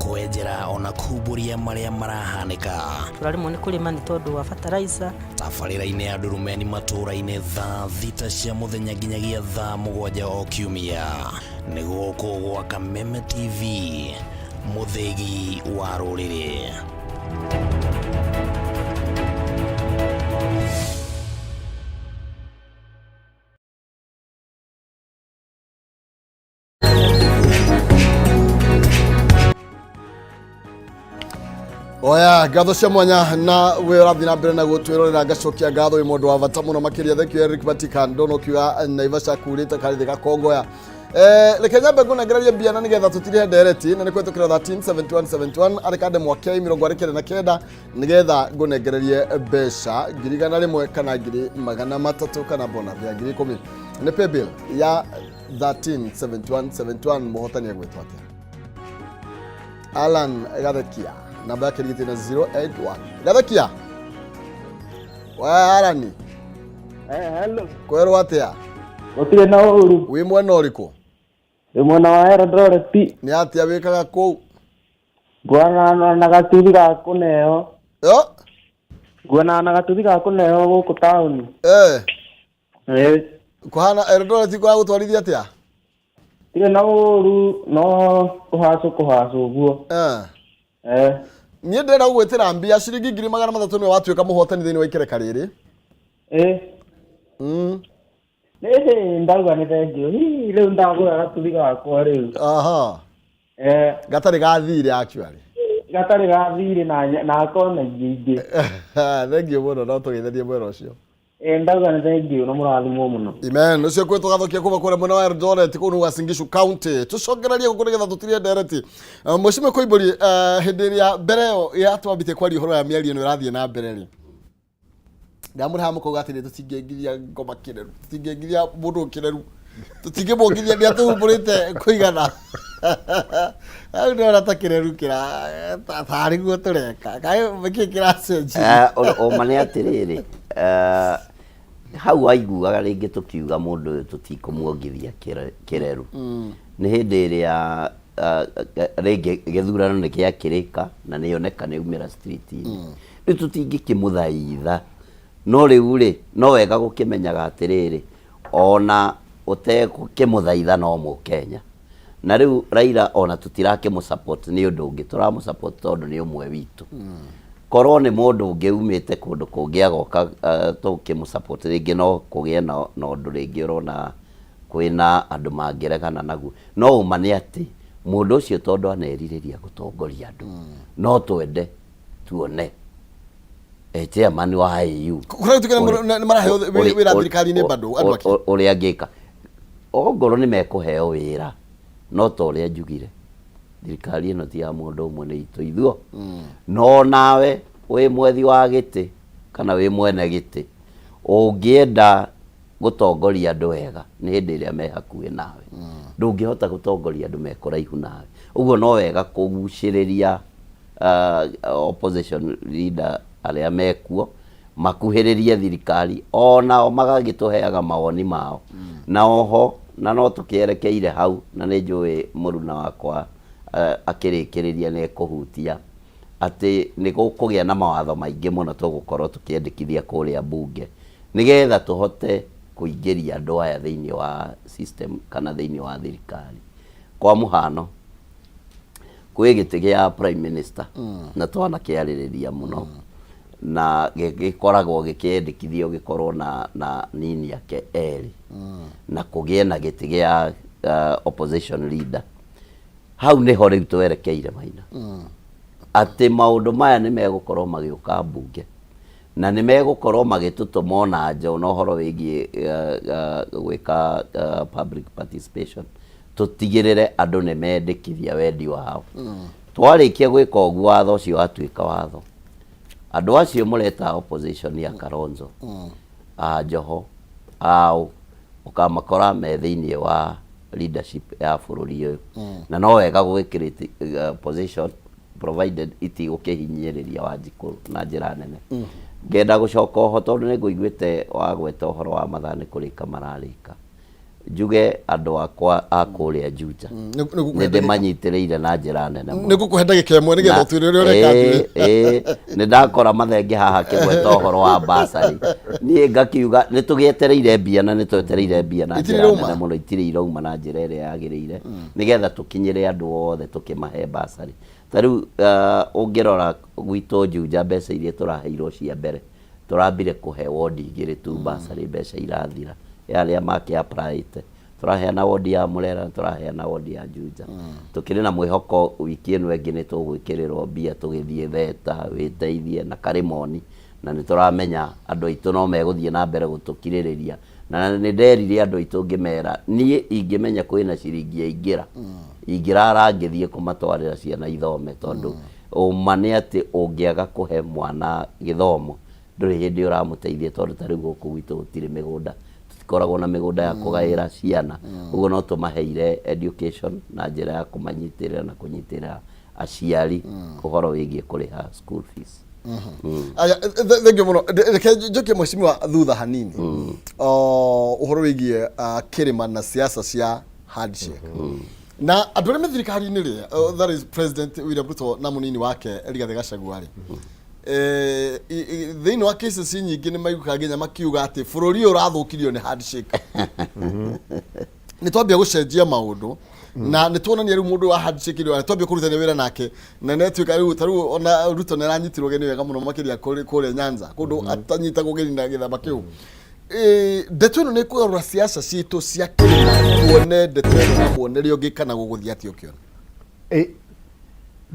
Gũkwenjera ona kumbũria marĩa marahanĩka. Tũraremwo nĩ kũrĩma nĩ tondũ wa fertilizer. Tabarĩra-inĩ ya Ndurumeni matũũra-inĩ thaa 6 cia mũthenya nginyagia thaa 7 o kiumia. Nĩ gũkũ gwa Kameme TV, mũthĩgi wa rũrĩrĩ. Oya ngatho cia mwanya na we ũrathiĩ na mbere na gũtwĩrorera ngacokia ngatho wĩ mũndũ wa bata mũno makĩria. Thank you Eric Vatican. Ndona ũkiuga Naivasha kurĩte karĩthĩ gakongoya. Reke nyambe ngũnengererie mbia na nĩgetha tũtirihe ndereti na nĩ kũhetũkĩra 137171 arĩ kande mwakei 49 nĩgetha ngũnengererie mbeca 100,000 kana 300,000 kana bonus ya 10,000. Nĩ paybill ya 137171. Mũhotani egwĩtwo atĩa? Alan Gathekia, namba yake rigiti na 081. Gathekia wa Alan. Hello. Kwerwo atia? Gũtirĩ na ũru. Wĩ mwena ũrĩkũ? Wĩ mwena wa Eldoret. Nĩ atia wĩkaga kũu? Nguonana na gatuthi ga kũneo. Yo? Nguonana na gatuthi ga kũneo gũkũ taũni. Kũhana Eldoret kũragũtwarithia atĩa? Tirĩ na ũru no kũhacũ kũhacũ ũguo. Niĩ ndĩrenda gũgwĩtĩra mbia ciringi 300,000 nĩwe watuĩka mũhotani thĩinĩ wa ikereka rĩrĩ. Ĩhĩ, ndauga nĩ thengiũ. Hihi rĩu ndagũra gatuthi gakwa rĩu. Aha. Gatarĩ ga thirĩ actually. Gatarĩ ga thirĩ na akorwo na ingĩ ingĩ. Thengiũ mũno, no tũgeithanie mwena ũcio. Ndauga nĩ thengiũ na mũrathimwo mũno. Amen. Ũcio kwĩ tũgathokia kuma kũrĩa mwena wa Eldoret kũu nĩ Uasin Gishu County. Tũcokererie gũkũ nĩgetha tũtirie ndereti. Mheshimiwa Koimbũri, hĩndĩ ĩrĩa mbere ĩyo ya twambĩtie kwaria ũhoro ya mĩario ĩno ĩrathiĩ na mbere rĩ, ndamũrĩhaga mũkauga atĩrĩ, tũtingĩngithia ngoma kĩreru, tũtingĩngithia mũndũ kĩreru, tũtingĩmwongithia nĩ atũhumbũrĩte kũigana. Rĩu ndĩrona ta kĩreru kĩra tarĩ guo tũreka. Kaĩ nĩkĩ kĩracenjia? Ũma nĩ atĩrĩrĩ, hau waiguaga rĩngĩ tũkiuga mũndũ ũyũ tũtikũmuongithia kĩreru. Nĩ hĩndĩ ĩrĩa rĩngĩ gĩthurano nĩ gĩakĩrĩka na nĩoneka nĩ aumĩra street-inĩ. Rĩu tũtingĩkĩmũthaitha. No rĩu rĩ, no wega gũkĩmenyaga atĩrĩrĩ, ona ũtegũkĩmũthaitha no Mũkenya. Na rĩu Raila ona tũtirakĩmũ support nĩ ũndũ ũngĩ, tũramũ support tondũ nĩ ũmwe witũ. Korwo nĩ mũndũ ũngĩ umĩte kũndũ kũngĩ agoka tũkĩmũ support rĩngĩ no kũgĩe na ũndũ rĩngĩ ũrona kwĩna andũ mangĩregana naguo. No ũma nĩ atĩ mũndũ ũcio tondũ anerirĩria gũtongoria andũ, no twende tuone chairman wa AU Kũrĩa gũtuĩka nĩ maraheo wĩra thirikari-inĩ bado andũ ake. Ũrĩa angĩka ongorwo nĩ mekũheo wĩra, no ta ũrĩa njugire, thirikari ĩno ti ya mũndũ ũmwe, nĩ itũ ithuo. No nawe wĩ mwethi wa gĩtĩ kana wĩ mwene gĩtĩ, ũngĩenda gũtongoria andũ wega nĩ hĩndĩ ĩrĩa me hakuhĩ nawe. Ndũngĩhota gũtongoria andũ me kũraihu nawe. Ũguo no wega kũgucĩrĩria opposition leader arĩa mekuo makuhĩrĩrie thirikari, onao magagĩtũheaga mawoni mao. Na oho na no tũkĩerekeire hau, na nĩ njũĩ mũruna wakwa akĩrĩkĩrĩria nĩ ekũhutia atĩ nĩ gũkũgĩa na mawatho maingĩ mũno tũgũkorwo tũkĩendekithia kũrĩa mbunge nĩgetha tũhote kũingĩria andũ aya thĩinĩ wa system kana thĩinĩ wa thirikari. Kwa mũhano, kwĩ gĩtĩ gĩa prime minister na twanakĩarĩrĩria mũno na gĩkoragwo gĩkĩendekithio gĩkorwo na nini ake erĩ na kũgĩe na gĩtĩ gĩa opposition leader. Hau nĩho rĩu twerekeire Maina, atĩ maũndũ maya nĩ megũkorwo magĩũka mbunge na nĩ megũkorwo magĩtũtũma ona nja ona ũhoro wĩgiĩ gwĩka public participation, tũtigĩrĩre andũ nĩ mendĩkithia wendi wao. Twarĩkia gwĩka ũguo, watho ũcio watuĩka watho, andũ acio mũreta opposition ya Kalonzo, a Joho, ao ũkamakora me thĩinĩ wa leadership ya bũrũri ũyũ. Na no wega gũgĩ position provided itigũkĩhinyĩrĩria Wanjikũ na njĩra nene. Ngenda gũcoka oho tondũ nĩ ngũiguĩte wagweta ũhoro wa mathaa nĩ kũrĩka mararĩka. Njuge andũ akwa a kũrĩa Juja nĩ nĩ ndĩmanyitĩrĩire na njĩra nene mũno. Nĩ ngũkũhe ndagĩka ĩmwe nĩgetha Na- ũtwĩre ũrĩa ũreka. Ĩĩ, ĩĩ, nĩ ndakora mathenge haha akĩgweta ũhoro wa basarĩ, niĩ ngakiuga nĩ tũgĩetereire mbia na nĩ twetereire mbia na Itirĩ njĩra irauma? nene mũno, itirĩ irauma na njĩra ĩrĩa yagĩrĩire nĩgetha tũkinyĩre andũ othe tũkĩmahe basarĩ. Ta rĩu ũngĩrora gwitũ Juja, mbeca iria tũraheirwo cia mbere, tũrambire kũhe wondi igĩrĩ tu basarĩ, mbeca irathira ya arĩa makĩ apply-ĩte. Tũraheana wondi ya Murera na tũraheana wondi ya Juja. Tũkĩrĩ na mwĩhoko wiki ĩno ĩngĩ nĩ tũgwĩkĩrĩrwo mbia tũgĩthiĩ Theta, Wĩteithie na Karimoni, na nĩ tũramenya andũ aitũ no megũthiĩ na mbere gũtũkirĩrĩria. Na nĩ nderire andũ aitũ ngĩmera niĩ ingĩmenya kwĩna ciringi yaingĩra, ingĩrara ngĩthiĩ kũmatwarĩra ciana ithome, tondũ ũma nĩ atĩ ũngĩaga kũhe mwana gĩthomo ndũrĩ hĩndĩ ũramũteithia, tondũ ta rĩu gũkũ gwitũ gũtirĩ mĩgũnda, tũtikoragwo na mĩgũnda ya kũgaĩra ciana. Ũguo no tũmaheire education na njĩra ya kũmanyitĩrĩra na kũnyitĩrĩra aciari ũhoro wĩgiĩ kũrĩha school fees. Aya, thank you mũno. Reke njokie mheshimiwa thutha hanini. O, ũhoro wĩgiĩ kĩrĩma na siasa cia handshake na andũ arĩa me thirikari-inĩ rĩ, that is President William Ruto na mũnini wake Rigathĩ Gachagua rĩ, thĩinĩ wa cases nyingĩ nĩ maigukaga nginya makiuga atĩ bũrũri ũyũ ũrathũkirio nĩ handshake. Nĩ twambia gũcenjia maũndũ na nĩ tuonania rĩu mũndũ wa handshake rĩu twambia kũrutania wĩra nake, na nĩ atuĩka rĩu ta rĩu ona Ruto nĩ aranyitirwo ũgeni wega mũno makĩria kũrĩa Nyanza, kũndũ atanyitagwo ũgeni na gĩthama kĩu. Ndeto ĩno nĩ ĩkũgarũra siasa citũ cia kĩrĩma, tuone ndeto ĩno na muonere ũngĩ kana gũgũthiĩ atĩa ũkĩona?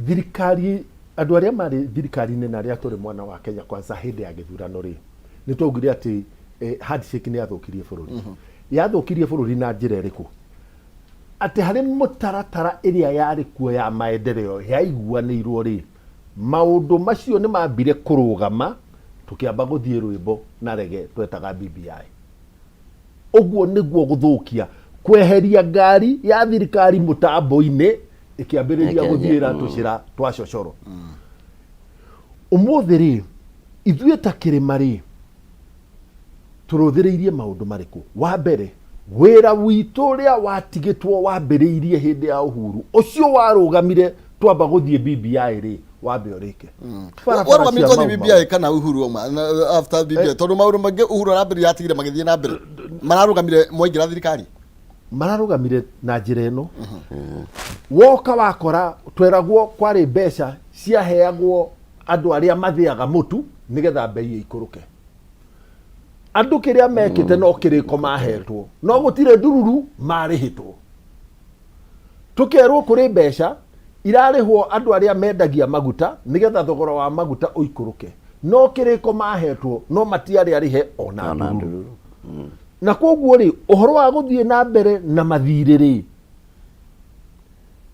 Thirikari, andũ arĩa marĩ thirikari-inĩ na arĩa tũrĩ mwena wa Kenya Kwanza hĩndĩ ya gĩthurano rĩ, nĩ twaugire atĩ handshake nĩ yathũkirie bũrũri. Yathũkirie bũrũri na njĩra ĩrĩkũ? Atĩ harĩ mũtaratara ĩrĩa yarĩ kuo ya maendeleo yaiguanĩirwo rĩ, maũndũ macio nĩ mambire kũrũgama, tũkĩamba gũthiĩ rwĩmbo na rege twetaga BBI. Ũguo nĩguo gũthũkia, kweheria ngari ya thirikari mũtambo-inĩ ĩkĩambĩrĩria gũthiĩra tũcĩra twa cocoro. Ũmũthĩ rĩ, ithuĩ ta kĩrĩma rĩ, tũrũthĩrĩirie maũndũ marĩkũ? Wa mbere, wĩra witũ ũrĩa watigĩtwo wambĩrĩirie hĩndĩ ya Uhuru, ũcio warũgamire twamba gũthiĩ BBI rĩ, wambe ũrĩke. Barabara Warũgamire cia twathiĩ Mau Mau. BBI kana Uhuru wauma after BBI? Tondũ maũndũ maingĩ Uhuru arambĩrĩria atigire magĩthiĩ na mbere, mararũgamire mwaingĩra thirikari. Mararũgamire na njĩra ĩno, woka wakora tweragwo kwarĩ mbeca ciaheagwo andũ arĩa mathĩaga mũtu nĩgetha mbei ĩikũrũke. Andũ kĩrĩa mekĩte no kĩrĩko mahetwo, no gũtirĩ ndururu marĩhĩtwo. Tũkerwo kũrĩ mbeca irarĩhwo andũ arĩa mendagia maguta nĩgetha thogora wa maguta ũikũrũke, no kĩrĩko mahetwo no matiarĩ arĩhe ona ndururu. Na koguo rĩ, ũhoro wa gũthiĩ na mbere na mathirĩ rĩ,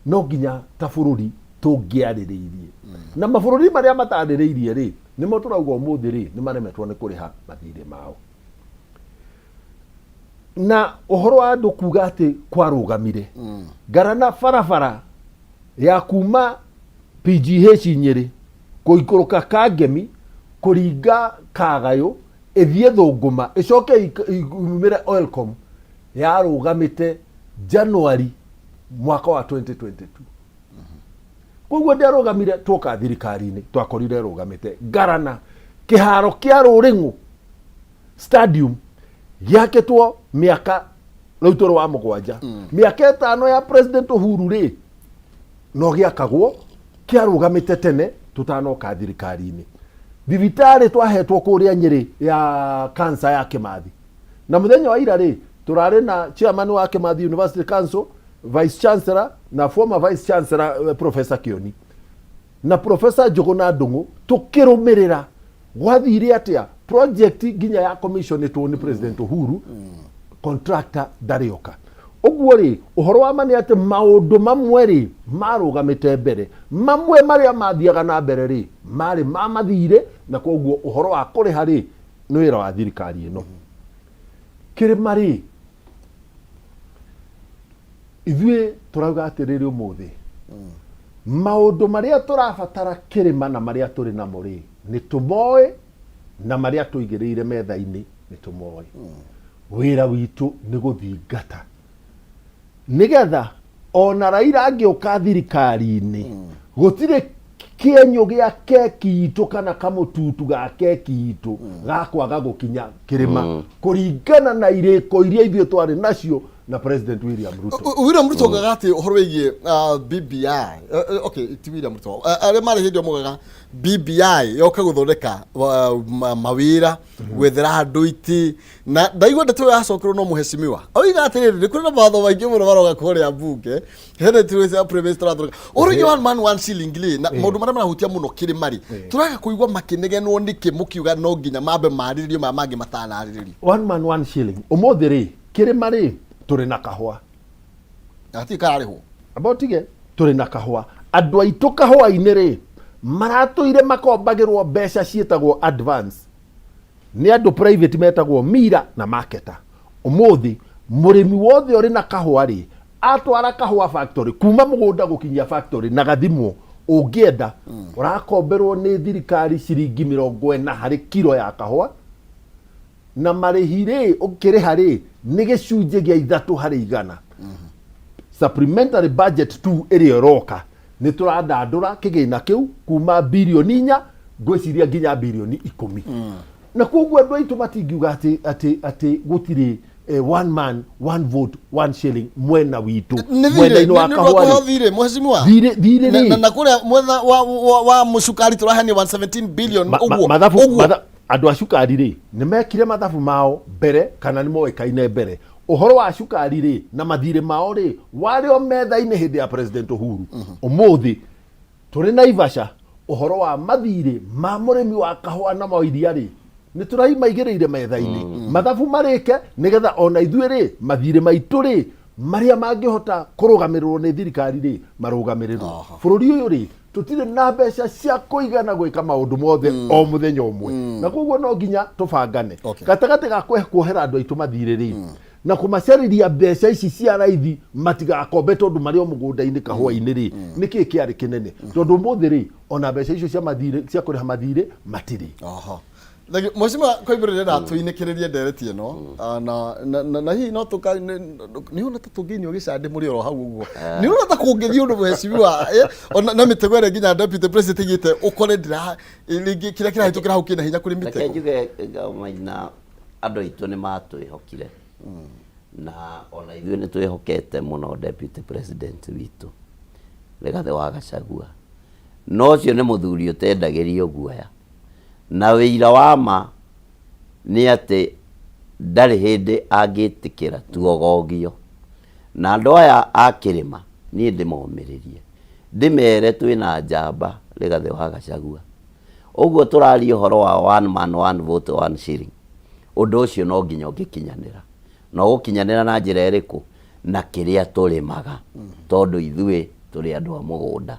no nginya ta bũrũri tũngĩarĩrĩirie. Na mabũrũri marĩa matarĩrĩirie rĩ, nĩmo tũrauga ũmũthĩ rĩ, nĩ maremetwo nĩ kũrĩha mathirĩ mao. Na ũhoro wa andũ kuga atĩ kwarũgamire ngarana barabara ya kuma PGH Nyĩrĩ kũikũrũka Kangemi kũringa Kagayũ ĩthiĩ Thũngũma ĩcoke yumĩre Oilcom yarũgamĩte January mwaka wa 2022. Koguo ndĩarũgamire twoka thirikari-inĩ, twakorire ĩrũgamĩte. Ngarana kĩharo kĩa Rũrĩng'ũ stadium gĩakĩtwo mĩaka rĩu tũrĩ wa 7, mĩaka 5 ya President Uhuru rĩ, no gĩakagwo, kĩarũgamĩte tene tũtanoka thirikari-inĩ. Thibitarĩ twahetwo kũrĩa Nyĩrĩ ya cancer ya Kĩmathi, na mũthenya wa ira rĩ, tũrarĩ na chairman wa Kĩmathi University Council, vice chancellor na former vice chancellor, Professor Kĩoni na Professor Njũgũna Ndung'u, tũkĩrũmĩrĩra gwathire atĩa project nginya ya commissionĩtwo nĩ President Uhuru, contractor ndarĩ oka. Ũguo rĩ, ũhoro wa ma nĩ atĩ maũndũ mamwe rĩ marũgamĩte mbere, mamwe marĩa mathiaga na mbere rĩ marĩ ma mathirĩ, na koguo ũhoro wa kũrĩha rĩ nĩ wĩra wa thirikari ĩno. Kĩrĩma rĩ, ithuĩ tũrauga atĩrĩrĩ, ũmũthĩ maũndũ marĩa tũrabatara kĩrĩma na marĩa tũrĩ namo rĩ, nĩ tũmoĩ, na marĩa tũigĩrĩire metha-inĩ nĩ tũmoĩ. Wĩra witũ nĩ gũthingata nĩgetha ona Raila angĩũka thirikari-inĩ gũtirĩ kĩenyũ gĩa keki itũ kana kamũtutu ga keki itũ gakwaga gũkinya kĩrĩma kũringana na irĩko iria ithuĩ twarĩ nacio na President William Ruto. William Ruto augaga atĩ ũhoro wĩgiĩ BBI, okay, ti William Ruto, arĩa marĩ hĩndĩ ĩyo maugaga BBI yoka gũthondeka mawĩra, gwethera andũ itĩ, na ndaigua ndeto ĩyo yacokerwo no mũhecimiwa oiga atĩrĩrĩ, nĩ kũrĩ na mawatho maingĩ mũno maroka kũrĩa mbunge hena itĩ cia premise tũrathondeka ũhoro wĩgiĩ one man one shilling rĩ, na maũndũ marĩa marahutia mũno kĩrĩma rĩ, tũraga kũigua makĩnegenwo nĩkĩ mũkiuga no nginya mambe marĩrĩrio maya mangĩ matanarĩrĩrio? One man one shilling ũmũthĩ rĩ, kĩrĩma rĩ, tũrĩ na kahũa. Hatirĩ kararĩhwo. Amba ũtige, tũrĩ na kahũa. Andũ aitũ kahũa-inĩ rĩ, maratũire makombagĩrwo mbeca ciĩtagwo advance nĩ andũ private metagwo mira na marketer. Ũmũthĩ mũrĩmi wothe ũrĩ na kahũa rĩ, atwara kahũa factory, kuma mũgũnda gũkinyia factory na gathimwo, ũngĩenda ũrakomberwo nĩ thirikari ciringi 40 harĩ kiro ya kahũa, na marĩhi rĩ ũkĩrĩha rĩ nĩ gĩcunjĩ gĩa 3%. Supplementary budget 2 ĩrĩa ĩroka nĩ tũrandandũra kĩgĩna kĩu kuma birioni 4 ngwĩciria nginya birioni 10, na koguo andũ aitũ matingiuga atĩ gũtirĩ one man one vote one shilling mwena witũ. Nĩ thirĩ Mwena-inĩ wa nĩ kahũa ũndũ wa rĩ. Thirĩ mheshimiwa. Thirĩ Na- rĩ. Na kũrĩa mwena wa mũcukari tũraheanio 117 billion ũguo. Mathabu Ũguo. Andũ a cukari rĩ, nĩ mekire mathabu mao mbere kana nĩ moĩkaine mbere. Ũhoro wa cukari rĩ na mathirĩ mao rĩ, warĩ o metha-inĩ hĩndĩ ya President Uhuru. Ũmũthĩ tũrĩ Naivasha, ũhoro wa mathirĩ ma mũrĩmi wa kahũa na ma iria rĩ, nĩ tũraimaigĩrĩire metha-inĩ, mathabu marĩke nĩgetha ona ithuĩ rĩ, mathirĩ maitũ rĩ, marĩa mangĩhota kũrũgamĩrĩrwo nĩ thirikari rĩ, marũgamĩrĩrwo. Bũrũri ũyũ rĩ, tũtirĩ na mbeca cia kũigana gwĩka maũndũ mothe o mũthenya ũmwe, na koguo no nginya tũbangane gatagatĩ ga kuohera andũ aitũ mathirĩ rĩ, na kũmacarĩria mbeca ici cia raithi matigakombe tondũ marĩ o mũgũnda-inĩ kahũa-inĩ rĩ, nĩ kĩĩ kĩarĩ kĩnene, tondũ ũmũthĩ rĩ, ona mbeca icio cia mathirĩ, cia kũrĩha mathirĩ matirĩ. Oho. Thank you. Mheshimiwa Koimbũri, ndĩrenda tũinĩkĩrĩrie ndereti ĩno. Na hihi no tũka nĩ ũrona ta tũngĩinio gĩcandĩ mũrĩ oro hau ũguo, nĩ ũrona ta kũngĩthiĩ ũndũ mheshimiwa, ona na mĩtego ĩrĩa nginya deputy president aigĩte ũkore ndĩra rĩngĩ kĩrĩa kĩrahĩtũkĩra hau kĩna hinya kũrĩ Reke mĩtego. Njuge Maina, andũ aitũ nĩ matwĩhokire na ona ithuĩ nĩ twĩhokete mũno deputy president witũ Rigathĩ wa Gachagua, no ũcio nĩ mũthuri ũtendagĩrio guoya, na wĩira wa ma nĩ atĩ ndarĩ hĩndĩ angĩtĩkĩra tuogogio. Na andũ aya a kĩrĩma niĩ ndĩmomĩrĩrie ndĩmere twĩna njamba Rigathĩ wa Gachagua. Ũguo tũraria ũhoro wa one man one vote one shilling, ũndũ ũcio no nginya ũngĩkinyanĩra, na ũgũkinyanĩra na njĩra ĩrĩkũ? Na kĩrĩa tũrĩmaga, tondũ ithuĩ tũrĩ andũ a mũgũnda.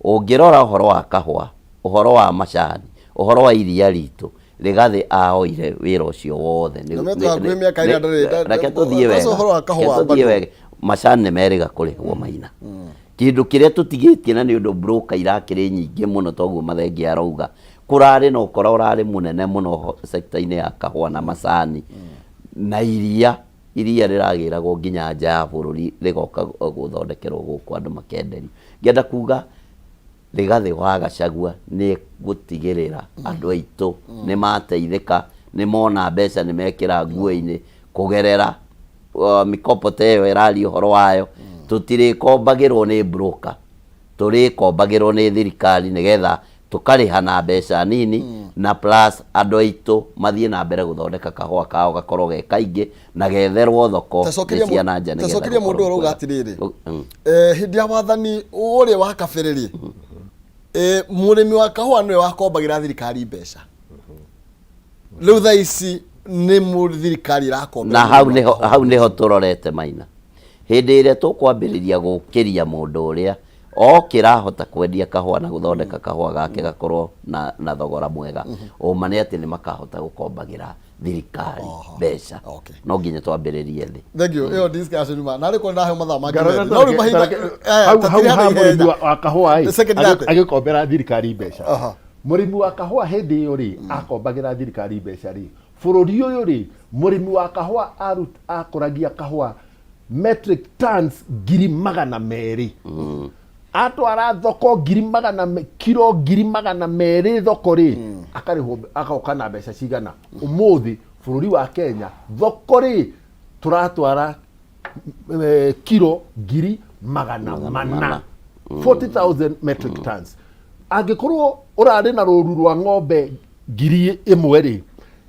Ũngĩrora ũhoro wa kahũa, ũhoro wa macani, ũhoro wa iria ritũ, Rigathĩ aoire wĩra ũcio wothe. Na metwo hakuhĩ mĩaka ĩna Reke tũthiĩ kwanza wega. Ũhoro wa kahũa Reke tũthiĩ bado. Wega. Macani nĩ merĩga kũrĩhwo Maina. Kĩndũ kĩrĩa tũtigĩtie na nĩ ũndũ broker irakĩrĩ nyingĩ mũno, toguo Mathenge arauga. Kũrarĩ na ũkora ũrarĩ mũnene mũno sector-inĩ ya kahũa na macani na iria. Iria rĩragĩragwo nginya nja ya bũrũri rĩgoka gũthondekerwo gũkũ andũ makenderio. Ngĩenda kuga Rigathĩ wa Gachagua nĩ egũtigĩrĩra andũ aitũ nĩ mateithĩka, nĩ mona mbeca, nĩ mekĩra nguo-inĩ kũgerera mikopo ta ĩyo ĩraria ũhoro wayo. Tũtirĩkombagĩrwo nĩ broker, tũrĩkombagĩrwo nĩ thirikari nĩgetha tũkarĩha na mbeca nini, na plus andũ aitũ mathiĩ na mbere gũthondeka kahũa kao gakorwo ge kaingĩ na getherwo thoko nĩ cia na nja nĩgetha Tacokeria mũndũ gũkorwo ũrauga kwega. atĩrĩrĩ, hĩndĩ ya wathani ũrĩa wa kabere rĩ, mũrĩmi wa kahũa nĩwe wakombagĩra thirikari mbeca, rĩu thaa ici nĩ thirikari ĩrakombera Na hau mũrĩmi wa nĩho kahũa. Hau nĩho tũrorete Maina, hĩndĩ ĩrĩa tũkwambĩrĩria gũkĩria mũndũ ũrĩa okĩrahota kwendia kahũa na gũthondeka kahũa gake gakorwo na thogora mwega, ũma nĩ atĩ nĩ makahota gũkombagĩra thirikari mbeca. No nginya twambĩrĩrie thĩ. Thank you. Ĩyo discussion ma. Na rĩko ndaheo mathaa mangĩ Ngarora merĩ. No rĩu mahinda hau tũtirĩ ha handũ mũrĩmi ihenya. wa kahũa ĩ, Second date. Agĩkombera thirikari mbeca, mũrĩmi wa kahũa hĩndĩ ĩyo rĩ, akombagĩra thirikari mbeca rĩ, Bũrũri ũyũ rĩ, mũrĩmi wa kahũa akũragia kahũa metric tons 200,000. Atwara thoko kiro 200,000 thoko rĩ, akarĩhwo agoka na mbeca cigana? Ũmũthĩ bũrũri wa Kenya thoko rĩ, tũratwara kiro 400,000, 40,000 metric tons. Angĩkorwo ũrarĩ na rũru rwa ng'ombe 1,000 rĩ,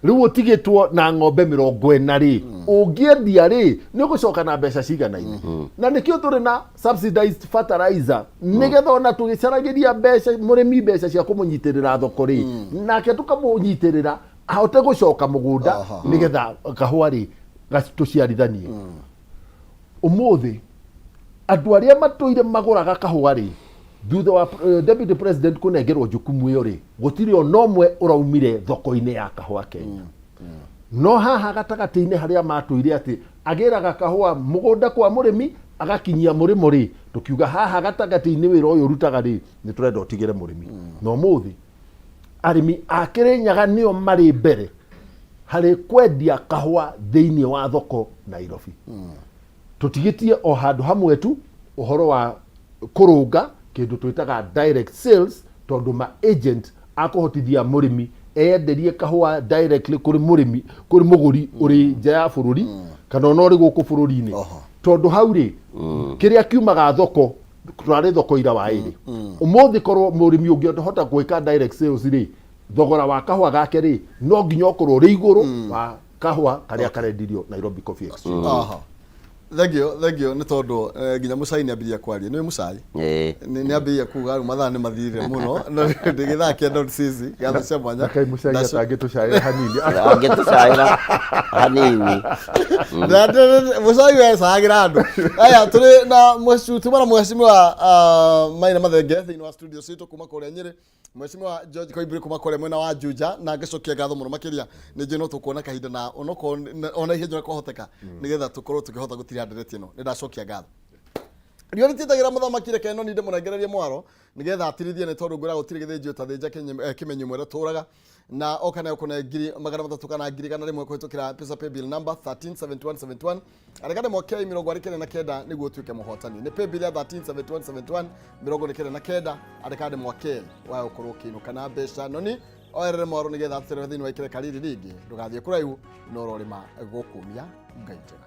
rĩu ũtigĩtwo na ng'ombe 40 rĩ, ũngĩendia rĩ, nĩ ũgũcoka na mbeca ciganaine. Na nĩkĩo tũrĩ na subsidized fertilizer, nĩgetha ona tũgĩcaragĩria mbeca mũrĩmi, mbeca cia kũmũnyitĩrĩra thoko rĩ, nake tũkamũnyitĩrĩra ahote gũcoka mũgũnda, nĩgetha kahũa rĩ tũciarithanie. Ũmũthĩ andũ arĩa matũire magũraga kahũa rĩ, thutha wa deputy president kũnengerwo jukumu ĩyo rĩ, gũtirĩ ona ũmwe ũraumire thoko-inĩ ya kahũa Kenya. No haha gatagatĩ-inĩ harĩa matũire atĩ agĩraga kahũa mũgũnda kwa mũrĩmi agakinyia mũrĩmo rĩ, tũkiuga haha gatagatĩ-inĩ wĩra ũyũ ũrutaga rĩ, nĩ tũrenda ũtigĩre mũrĩmi. Na ũmũthĩ arĩmi a Kĩrĩnyaga nĩo marĩ mbere harĩ kwendia kahũa thĩinĩ wa thoko Nairobi. Tũtigĩtie o handũ hamwe tu ũhoro wa kũrũnga kĩndũ twĩtaga direct sales, tondũ ma agent akũhotithia mũrĩmi eyenderie kahũa directly kũrĩ mũrĩmi, kũrĩ mũgũri ũrĩ nja ya bũrũri kana ona ũrĩ gũkũ bũrũri-inĩ, tondũ hau rĩ, kĩrĩa kiumaga thoko tũrarĩ thoko ira wa ĩrĩ. Ũmũthĩ korwo mũrĩmi ũngĩhota gwĩka direct sales rĩ, thogora wa kahũa gake rĩ, no nginya ũkorwo ũrĩ igũrũ wa kahũa karĩa karendirio Nairobi Coffee Exchange. Aha. Thank you, thank you, nĩ tondũ nginya Mũcai nĩ ambĩrĩria kwaria. Nĩ Mũcai nĩ ambĩrĩria kuga rĩu mathaa nĩ mathirire mũno na ndĩ gĩthaa kĩa Don Sisi gatho cia mwanya. Kai Mũcai atangĩtũcaĩra hanini. Angĩtũcaĩra hanini. Mũcai wecagĩra andũ aya tũrĩ na tuma na mheshimiwa Maina Mathenge thĩinĩ wa studio citũ kuma kũrĩa Nyĩrĩ, Mheshimiwa George Koimburi kuma kũrĩa mwena wa Juja, na ngĩcokia ngatho mũno makĩria. Nĩ njũĩ no tũkuona kahinda na onokorwo ona ihenya ũrĩa kwahoteka, nĩgetha tũkorwo tũkĩhota gũtira ndereti ĩno. Nĩ ndacokia ngatho. Riũa rĩtiĩtagĩra mũthamaki, reke no ninde mũnengererie mwaro nĩgetha atirithie, nĩ tondũ ngwĩra gũtirĩ gĩthĩnjio ta thĩnja kĩmenyo mwere tũraga na oka nayo kũne 300,000 kana 100,100 kũhĩtũkĩra Pesa Paybill number 137171, arĩka ndemwa K 49 nĩguo ũtuĩke mũhotani. Nĩ paybill ya 137171, 49, arĩka ndemwa K waya ũkorwo ũkĩinũka na mbeca. Noni oerere mwaro nĩgetha atũterere thĩinĩ wa ikĩreka rĩrĩ rĩngĩ. Ndũgathiĩ kũraihu no ũrorĩma gũkumia Ngai njega.